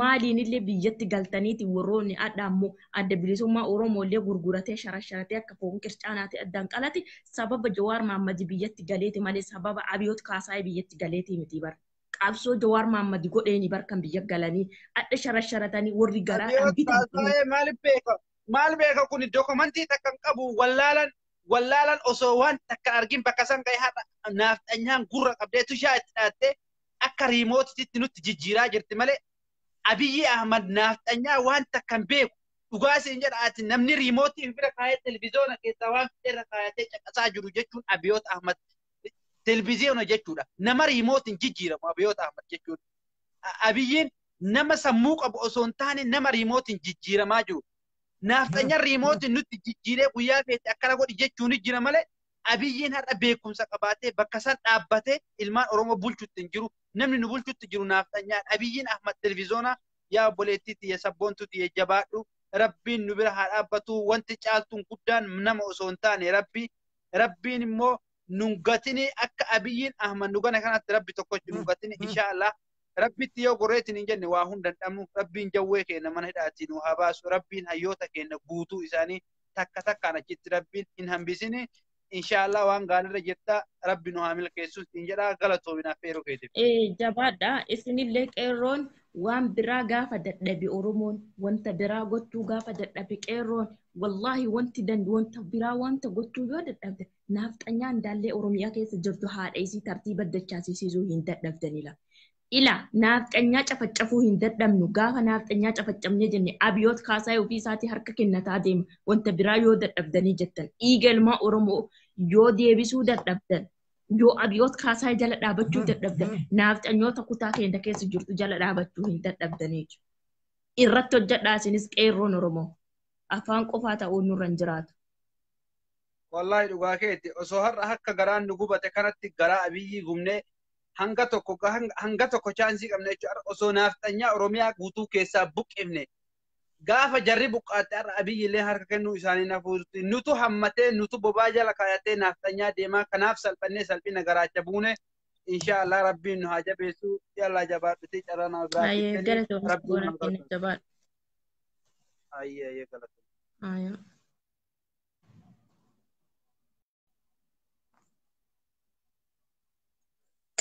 maaliin illee biyyatti galtaniiti warroonni adda ammoo adda bilisummaa Oromoo illee gurguratee sharasharatee akka foon qircaanaati addaan qalati sababa Jawaar Maammadi biyyatti galeeti malee sababa Abiyoot Kaasaayii biyyatti galeeti miti bara. Qabsoo Jawaar Maammadi godheeni bar kan biyya galanii adda sharasharatanii warri garaadhaan Abiyoot bitan. Kaasaayee maal beeka? Maal beeka kun dokumentii takka hin qabu wallaalan wallaalan osoo waan takka argin bakka san ga'e har'a naafxanyaan gurra qabdee tushaa itti dhaattee akka riimootitti nutti jijjiiraa jirti malee Abiyyi Ahmad naafxanyaa waan takka hin beeku. Dhugaa isin jedha ati namni riimootii bira kaayee televiziyoona keessaa waan fedhe kaayatee caqasaa jiru jechuun Abiyoot Ahmad televiziyoona jechuudha. Nama riimootiin jijjiiramu Abiyoot Ahmad jechuudha. Abiyyiin nama sammuu qabu osoo hin taane nama riimootiin jijjiiramaa jiru. Naafxanyaan riimootiin nutti jijjiiree guyyaa feete akkana godhi jechuun jira malee Abiyyiin har'a beekumsa qabaatee bakka san dhaabbatee ilmaan Oromoo bulchutti hin jiru. Namni nu bulchutti jiru naafxanyaan. Abiyyiin Ahmad televiziyoona yaa obboleettii tiyya sabboontuu tiyya jabaadhu. Rabbiin nu bira haa dhaabbatu. Wanti caaltuun guddaan nama osoo hin taane rabbi. Rabbiin immoo nun gatini akka Abiyyiin Ahmad nu gana kanatti rabbi tokkochi nu gatini inshaallah. Rabbitti yoo gorreetiin hin jenne waa hunda hin dhabnu. Rabbiin jawwee keenya mana hidhaatii nu haa baasu. Rabbiin hayyoota keenya guutuu isaanii takka takkaan achitti rabbiin hin hambisini. Inshaallah waan gaariirra jirta rabbi nu haa milkeessu hin jedhaa galatoominaaf feeroo keetiif. Jabaadha isinillee qeerroon waan biraa gaafa dadhabe Oromoon wanta biraa gochuu gaafa dadhabe qeerroon wallaahi wanti wanta biraa wanta gochuu yoo dadhabde naafxanyaan daallee Oromiyaa keessa jirtu haadha isii tartiiba dachaasisiisuu hin dadhabdanila. Ila naafxanyaa cafacafuu hin dadhabnu gaafa naafxanyaa cafacafnee jenne Abiyoot Kaasaayii ofii isaatii harka kennataa deema wanta biraa yoo dadhabdanii jettan dhiiga ilmaa Oromoo yoo deebisuu dadhabdan yoo Abiyoot Kaasaayii jala dhaabachuu dadhabdan naafxanyoota kutaa keenya keessa jirtu jala dhaabachuu hin dadhabdanii jechuudha. Irratti hojjedhaa isinis qeerroon Oromoo afaan qofaa ta'uun nurra hin jiraatu. Wallaahi dhugaa keeti osoo har'a akka garaan nu gubate kanatti garaa Abiyyii gubnee hanga tokko hanga tokko chaansii qabne jechuudha. Osoo naafxanyaa Oromiyaa guutuu keessaa buqqifne gaafa jarri buqqaatte har'a Abiyyi illee harka kennuu isaanii nafuusti. Nutu hammatee nutu bobaa jala kaayatee naafxanyaa deemaa kanaaf salphannee salphina garaacha buune inshaallah rabbiin nu haa jabeessu yallaa jabaadhuti carraa nama biraatiif Ayyee kenni galatoomis rabbiin boona nu keenya gargaaru. jabaadha. Ayyee ayyee galatoomi. Ayyee.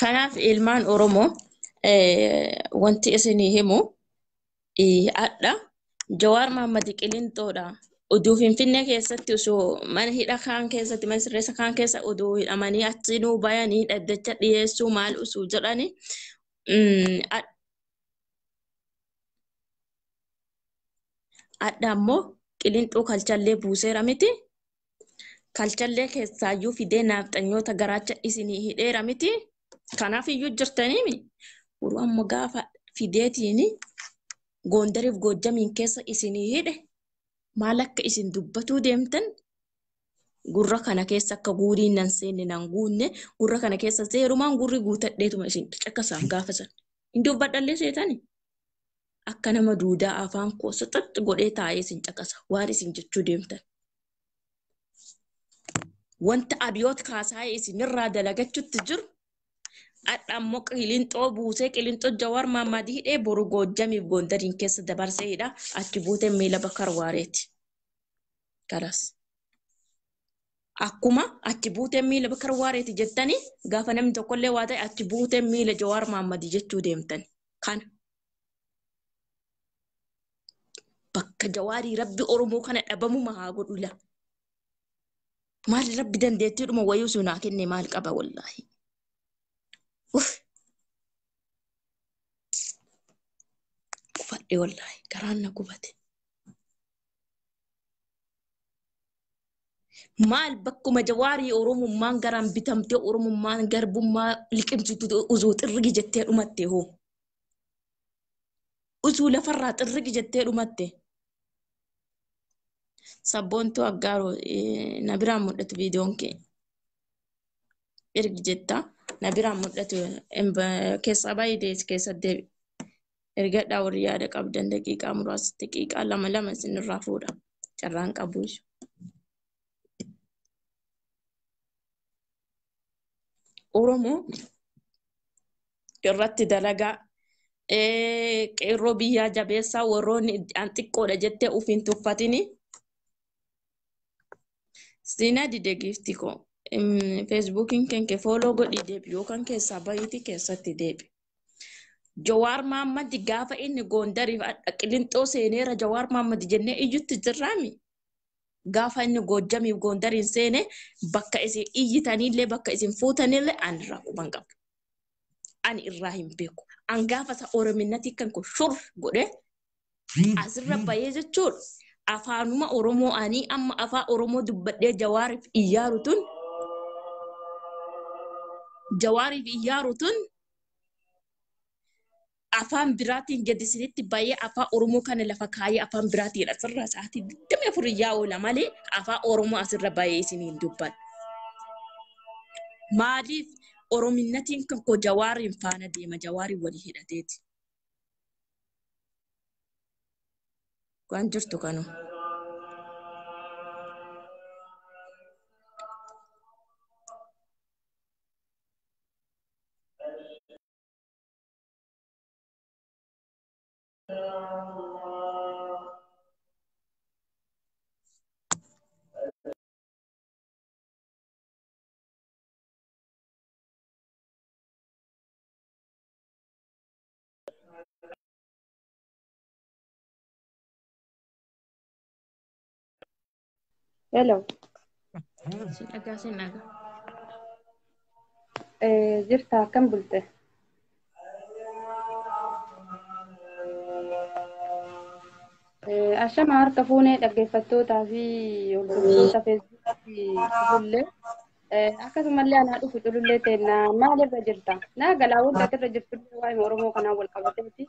Kanaaf ilmaan Oromoo wanti isinii himu adha Jawaar Mahaammad Qilinxoodha. Oduu Finfinnee keessatti osoo mana hidha kaan keessatti mana sirreessa kaan keessa oduu hidhamanii achi nuu bayanii dhaddacha dhiyeessuu maal osoo jedhani adha ammoo Qilinxoo kalchallee buuseera miti. Kalchallee keessaayyuu fidee naafxanyoota garaacha isinii hidheera miti. Kanaaf iyyuu jirtaniimi. Yeroo amma gaafa fideetiin Gondariif Goojjamiin keessa isinii hidhe. Maal akka isin dubbatuu deemtan gurra kana keessa akka guuriin nan seenne nan guunne gurra kana keessa seerumaan gurri guutadheetuma isin caqasaan gaafa san. Hin dubbadhallee seetani. Akka nama duudaa afaan koo saxaxi godhee taa'ee isin caqasa waan isin jechuu deemtan. Wanta abiyoot kaasaa'ee isinirraa dalagachutti jiru hadha ammoo qilinxoo buusee qilinxoo Jawaar Maammadii hidhee boru Goojjamiif Gondariin keessa dabarsee hidha achi buutee miila bakka waareeti. Kalas. Akkuma achi buutee miila bakka waareeti jettanii gaafa namni tokkollee waa ta'e achi buutee miila Jawaar Maammadii jechuu deemtan. Kana. Bakka Jawaarii rabbi Oromoo kana dhabamuma haa godhu la. Maal rabbi dandeettiidhuma wayii osoo naa kenne maal qaba wallaahi. Uff. Gubadhe wallaahi garaan na gubate. Maal bakkuma Jawaarii Oromummaan garaan bitamtee Oromummaan garbummaa liqimsitu osoo xirrigi jettee dhumatte hoo. Osoo lafarraa xirrigi jettee dhumatte. Sabboontuu Aggaaroo na biraan mul'atu viidiyoon kee. Ergi jetta na biraan mul'atu keessaa baay'ee dees keessa deebi. Ergadhaa warri yaada qabdan daqiiqaa muraasa daqiiqaa lama lama isinirraa fuudha. Carraan qabu. Oromoo irratti dalagaa qeerroo biyyaa jabeessaa warroonni an xiqqoodha jettee ofiin tuffatini. Siinaa dide giifti koo. Feesbuukiin keenya fooloo godhii deebi yookaan keessaa bahiitii keessatti deebi. Jawaar Maammadi gaafa inni Gondariif qilinxoo seeneera Jawaar Maammadi jennee iyyutti jirraami. Gaafa inni Goojjamiif Gondariin seene bakka isin iyyitanillee bakka isin fuutanillee ani irraa quban qabu. Ani irraa hin beeku. An gaafa isa Orominnati kan kun shur godhe asirra bahee jechuudha. Afaanuma Oromoo ani amma afaan Oromoo dubbadhee Jawaariif iyyaaru tun Jawaariif iyyaaru tun afaan biraatiin gadi isinitti bahee afaan Oromoo kana lafa kaayee afaan biraatiin asirra sa'aatii 24 iyyaa oola malee afaan Oromoo asirra bahee isiniin dubbadha. Maaliif Orominnatiin kan koo Jawaariin faana deema Jawaariin walii hidhateeti. Waan jirtu kanuma. Hello. Sin dhagaa sin dhagaa. Jirta akkam bulte? Ashama harka fuunee dhaggeeffattootaa fi hordoftoota feesbuukii fi bullee akkasumallee anaa dhufu culullee teenna maalirra jirta? Naa galaa wanta asirra jirtullee waa'ee Oromoo kanaan wal qabateeti.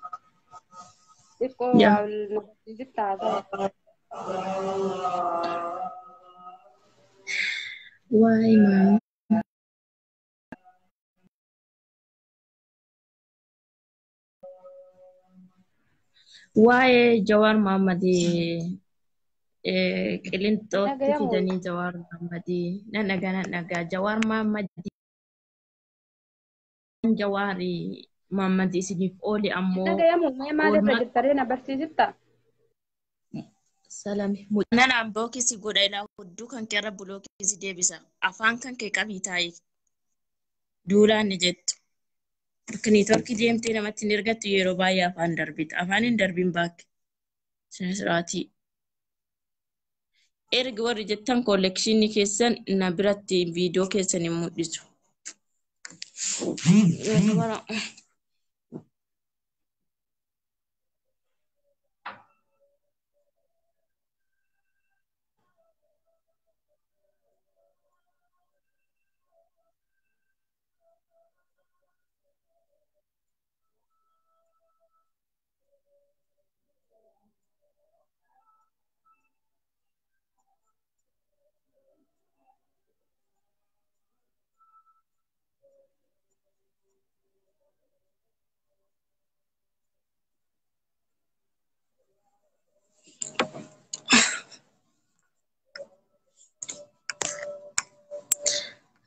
Xiqqoo Yaa. waa na barsiisifta haasawa. Waa'ee maal? Waa'ee Jawaar Maammadii qilinxootti Dhagayamu. fidanii Jawaar Maammadii nan dhagaa nan dhagaa Jawaar Maammadii Jawaarii Maammadii isiniif oole ammoo Dhagayamu mee maalirra oolmaa jirta ree na barsiisifta? salame. Nanaan bookisi godha ilaa hudduu kan kee irra bulookisi deebisa. Afaan kan kee qabii taa'e duulaan ni jettu. Bakka niitoorkii deemtee namatti hin ergattu yeroo baay'ee afaan darbita. Afaan hin darbin baakke. Sinisiraatii. Ergi warri jettan kollekshinii keessan na biratti viidiyoo keessan hin mul'isu.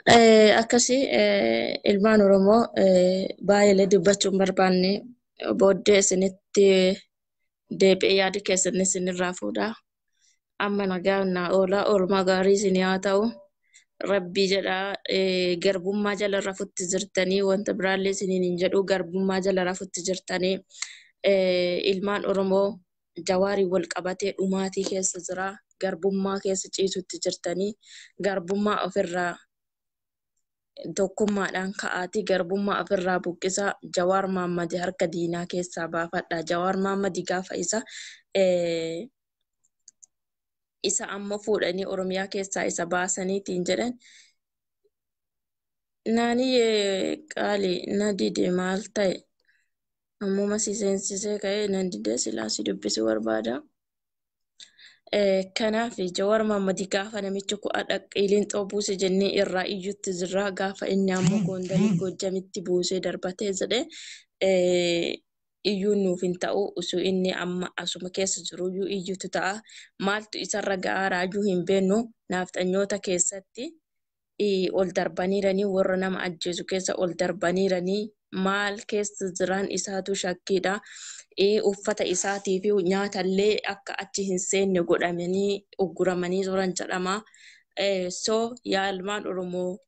Akkasii ilmaan Oromoo baay'ee dubbachuu hin barbaanne booddee isinitti deebi'ee yaada keessan isinirraa fuudha. Amma nagaa naa oolaa oolmaa gaarii isinii haa ta'u. Rabbii jedhaa garbummaa jala rafutti jirtanii wanta biraallee isiniin hin jedhu garbummaa jala rafutti jirtanii ilmaan Oromoo Jawaarii wal qabatee dhumaatii keessa jira. Garbummaa keessa ciisutti jirtanii garbummaa ofirraa tokkummaadhaan ka'aatii garbummaa ofirraa buqqisaa. Jawaar Maammadi harka diinaa keessaa baafadha. Jawaar Maammadi gaafa isa amma fuudhanii Oromiyaa keessaa isa baasaniitiin jedhan. Naani qaali na dide maal ta'e? Ammuma si seensisee ka'ee na dide silaa si dubbisuu barbaada. Kanaaf Jawaar Maammadi gaafa namichi ku'a qilinxoo buuse jennee irraa iyyutti jirra. Gaafa inni ammoo Gondarii Goojjamitti buusee darbatee jedhe iyyuun nuuf hin ta'u. Osoo inni amma asuma keessa jiruyyuu iyyutu ta'a. Maaltu isarra ga'aa raajuu hin beeknu. Naafxanyoota keessatti ol darbaniiranii warra nama ajjeesu keessa ol darbaniiranii maal keessa jiran isaatu shakkiidha. Uffata isaatii fi nyaatallee akka achi hin seenne godhamanii ugguramanii turan jedhama. So yaa ilmaan Oromoo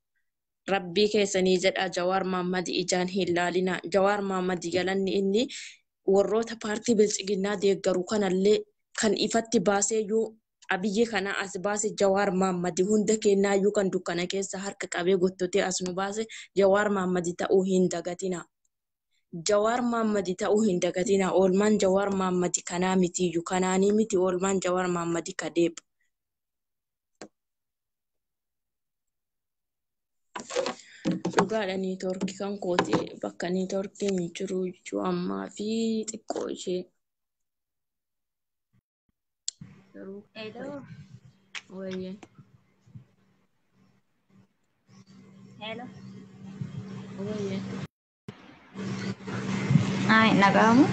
rabbii keessanii jedha Jawaar Maammadi ijaan hin laalina. Jawaar Maammadi galanni inni warroota paartii bilchiginnaa deeggaru kanallee kan ifatti baaseeyyuu Abiyyi kana as baase Jawaar Maammadi hunda kennaayyuu kan dukkana keessa harka qabee gottotee as nu baase Jawaar Maammadi ta'uu hin dagatina. Jawaar Maammadi ta'uu hin dagatina. Oolmaan Jawaar Maammadi kanaa mitiyyuu kanaanii miti oolmaan Jawaar Maammadi kadeeb. Dhugaadha niitoorkii kan kooti bakka niitoorkiin jiru jechuu ammaa fi xiqqoo ishee. Garuu Hello. Wayyee. Hello. Wayyee. Ay, nagaamu.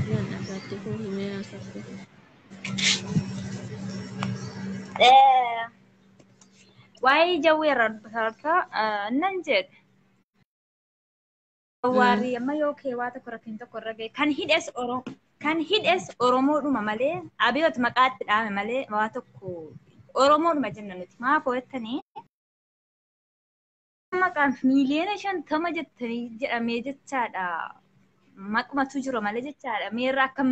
Nan dhagaatti koo himee haasofte. Waa'ee jawwee irraa dubbataa nan jedhe. Warri amma yoo keewwaa tokko rakkin tokko irra ga'e kan hidhes Oromoo kan hidhes Oromoodhuma malee abiyoot maqaatti dhaame malee waa tokko Oromoodhuma jenna nuti maaf ho'attanii maqaan 50,000,000 jettanii jedhamee jechaadha. Maqumatu jira malee jechaadha. Meerra akka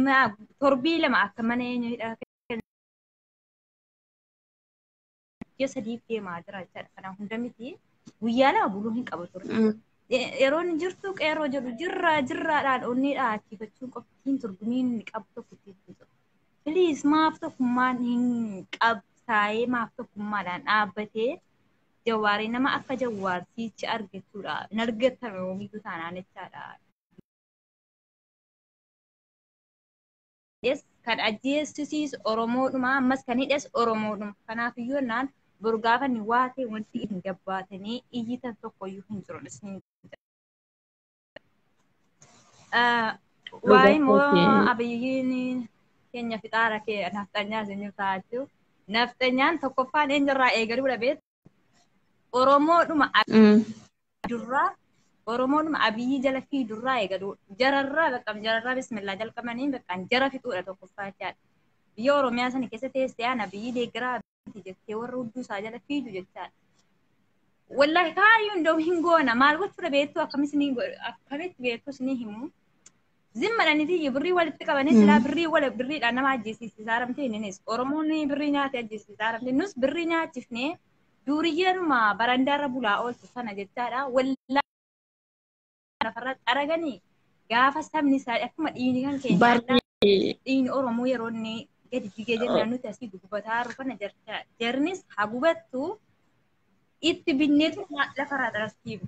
torbii lama akka mana eenyu hidhaa ji'a sadiif deemaa jira jechaadha. Kana hunda miti guyyaa lama buluu hin qabu ture. Yeroo inni jirtu qeerroo jedhu jirra jirraadhaan onnee dhaachifachuun qoftiin turgumiin inni qabu tokko ittiin jiru. Please maaf tokkummaan hin qabsaa'ee maaf tokkummaadhaan dhaabbatee Jawaarii nama akka Jawaartiichi argachuudha. Hin argatame oomituu taanaan jechaadha. Kan ajjeesisiis Oromoodhuma ammas kan hidhes Oromoodhuma. Kanaafiyyuu naan boru gaafa inni waa ta'e wanti hin gabbaatanii iyyitan tokkoyyuu hin jiru. Waa'ee immoo Abiyyiin keenya fixaara kee nafxanyaa isin taatu. Nafxanyaan tokkoffaan eenyurraa eegaluu dhabeet Oromoodhuma durraa Oromoodhuma Abiyyi jala fiidurraa eegaluu jararraa baqqam jararraa bismillaa jalqabanii baqqaan jara fixuudha tokkoffaa jechaadha. Biyya Oromiyaa sana keessa teessee aan Abiyyi deeggaraa jettee warra hudduu isaa jala fiidu jechaadha. Wallahi kaayyuu hunda'u hin goona maal gochuudha beektuu akkamitti beektuu isinii himu. Zimmadhaniiti birrii walitti qabanii silaa birrii wal birriidhaan nama ajjeesiisaa haramtee innis Oromoon birrii nyaatee ajjeesiisaa haramtee nus birrii nyaachifnee duuriyyeeruma barandaarra bulaa ooltu sana jechaadha. Wallahi lafarra xaraganii gaafa sabni isaa akkuma dhiigni kan keenya dhiigni Oromoo yeroo inni gadi jigee jennaan nuti asii gubataa jiru kana jarnis haa gubattu itti binneetu lafarraa xarasiibu.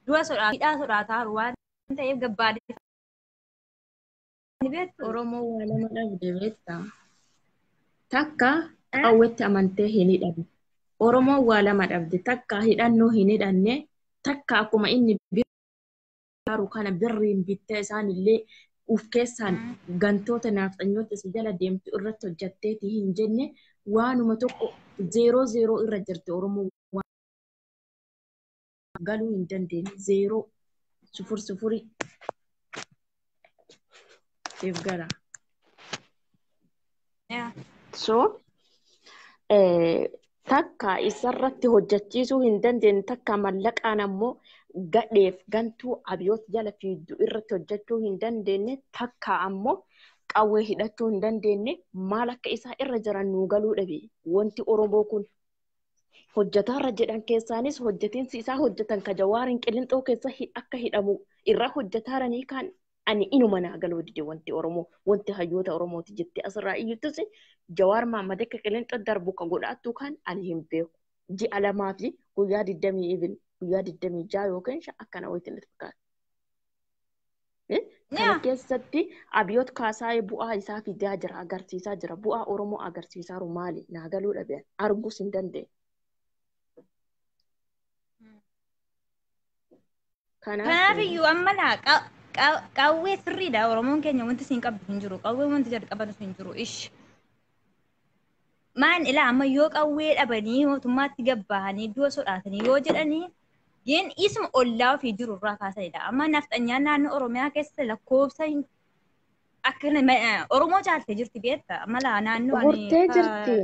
Du'a sodaa hidhaa sodaataa jiru waan ta'eef gabbaadee beektu. Oromoo waa lama dhabde beektaa? Takka qawwetti amantee hin hidhanne. Oromoo waa lama dhabde takka hidhannoo hin hidhanne takka akkuma inni birru kana birriin bittee isaanillee Uf keessaan gantoota naafxanyoota si jala deemtu irratti hojjatteeti hin jenne waanuma tokko 0-0 irra jirti Oromoo galuu hin dandeenye 0-0-0 siif gala. So takka isarratti hojjechiisuu hin dandeenye takka mallaqaan ammoo gadheef gantuu abiyoot jala fiiddu irratti hojjechuu hin dandeenye takka ammoo qawwee hidhachuu hin dandeenye maal akka isaa irra jiran nuu galuu dhabe wanti Oromoo kun hojjetaarra jedhan keessaanis hojjetiinsi isaa hojjetan ka Jawaariin Qilinxoo keessa akka hidhamu irra hojjetaaranii kan ani inuma naa galuu dide wanti Oromoo wanti hayyoota Oromooti jettee asirraa iyyuttus Jawaar Mahaammad akka Qilinxoo darbu ka godhaattu kan ani hin beeku. Ji'a 2 fi guyyaa 20 even guyyaa 26 yookiin akkana wayitti natti fakkaata. Kana keessatti Abiyoot Kaasaayee bu'aa isaa fidaa jira agarsiisaa jira bu'aa Oromoo agarsiisaaru maali naa galuu dhabe arguus hin dandeenye. Kanaaf iyyuu amma laa qawwee sirriidha Oromoon keenya wanti siin qabdu hin jiru qawwee wanti jalqabatu hin jiru ish. Maan ilaa amma yoo qawwee dhabanii mootummaatti gabbahanii du'a sodaatanii yoo jedhanii geen isuma ollaa ofii jiru irraa kaasanidha. Amma nafxanyaan naannoo Oromiyaa keessa lakkoofsa akka Oromoo caaltee jirti beekta. Amma laa naannoo Hortee jirti.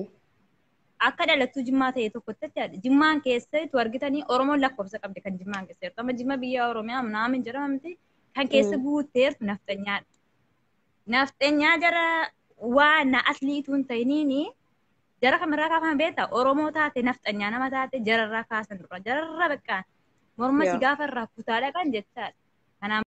Akka dhalattuu Jimmaa ta'e tokkotti jechaadha. Jimmaan keessa tu argitanii Oromoon lakkoofsa qabdi kan Jimmaan keessa jirtu. Amma Jimma biyya Oromiyaa naamin jedhamamti kan keessa guutteertu nafxanyaadha. Nafxanyaa jara waa na asliituu hin ta'iniini jara kamirraa kaafaman beektaa Oromoo taate nafxanyaa nama taate jararraa kaasan dura jararraa bakka morma si gaafa irraa kutaa dhaqan jechaadha. Kanaaf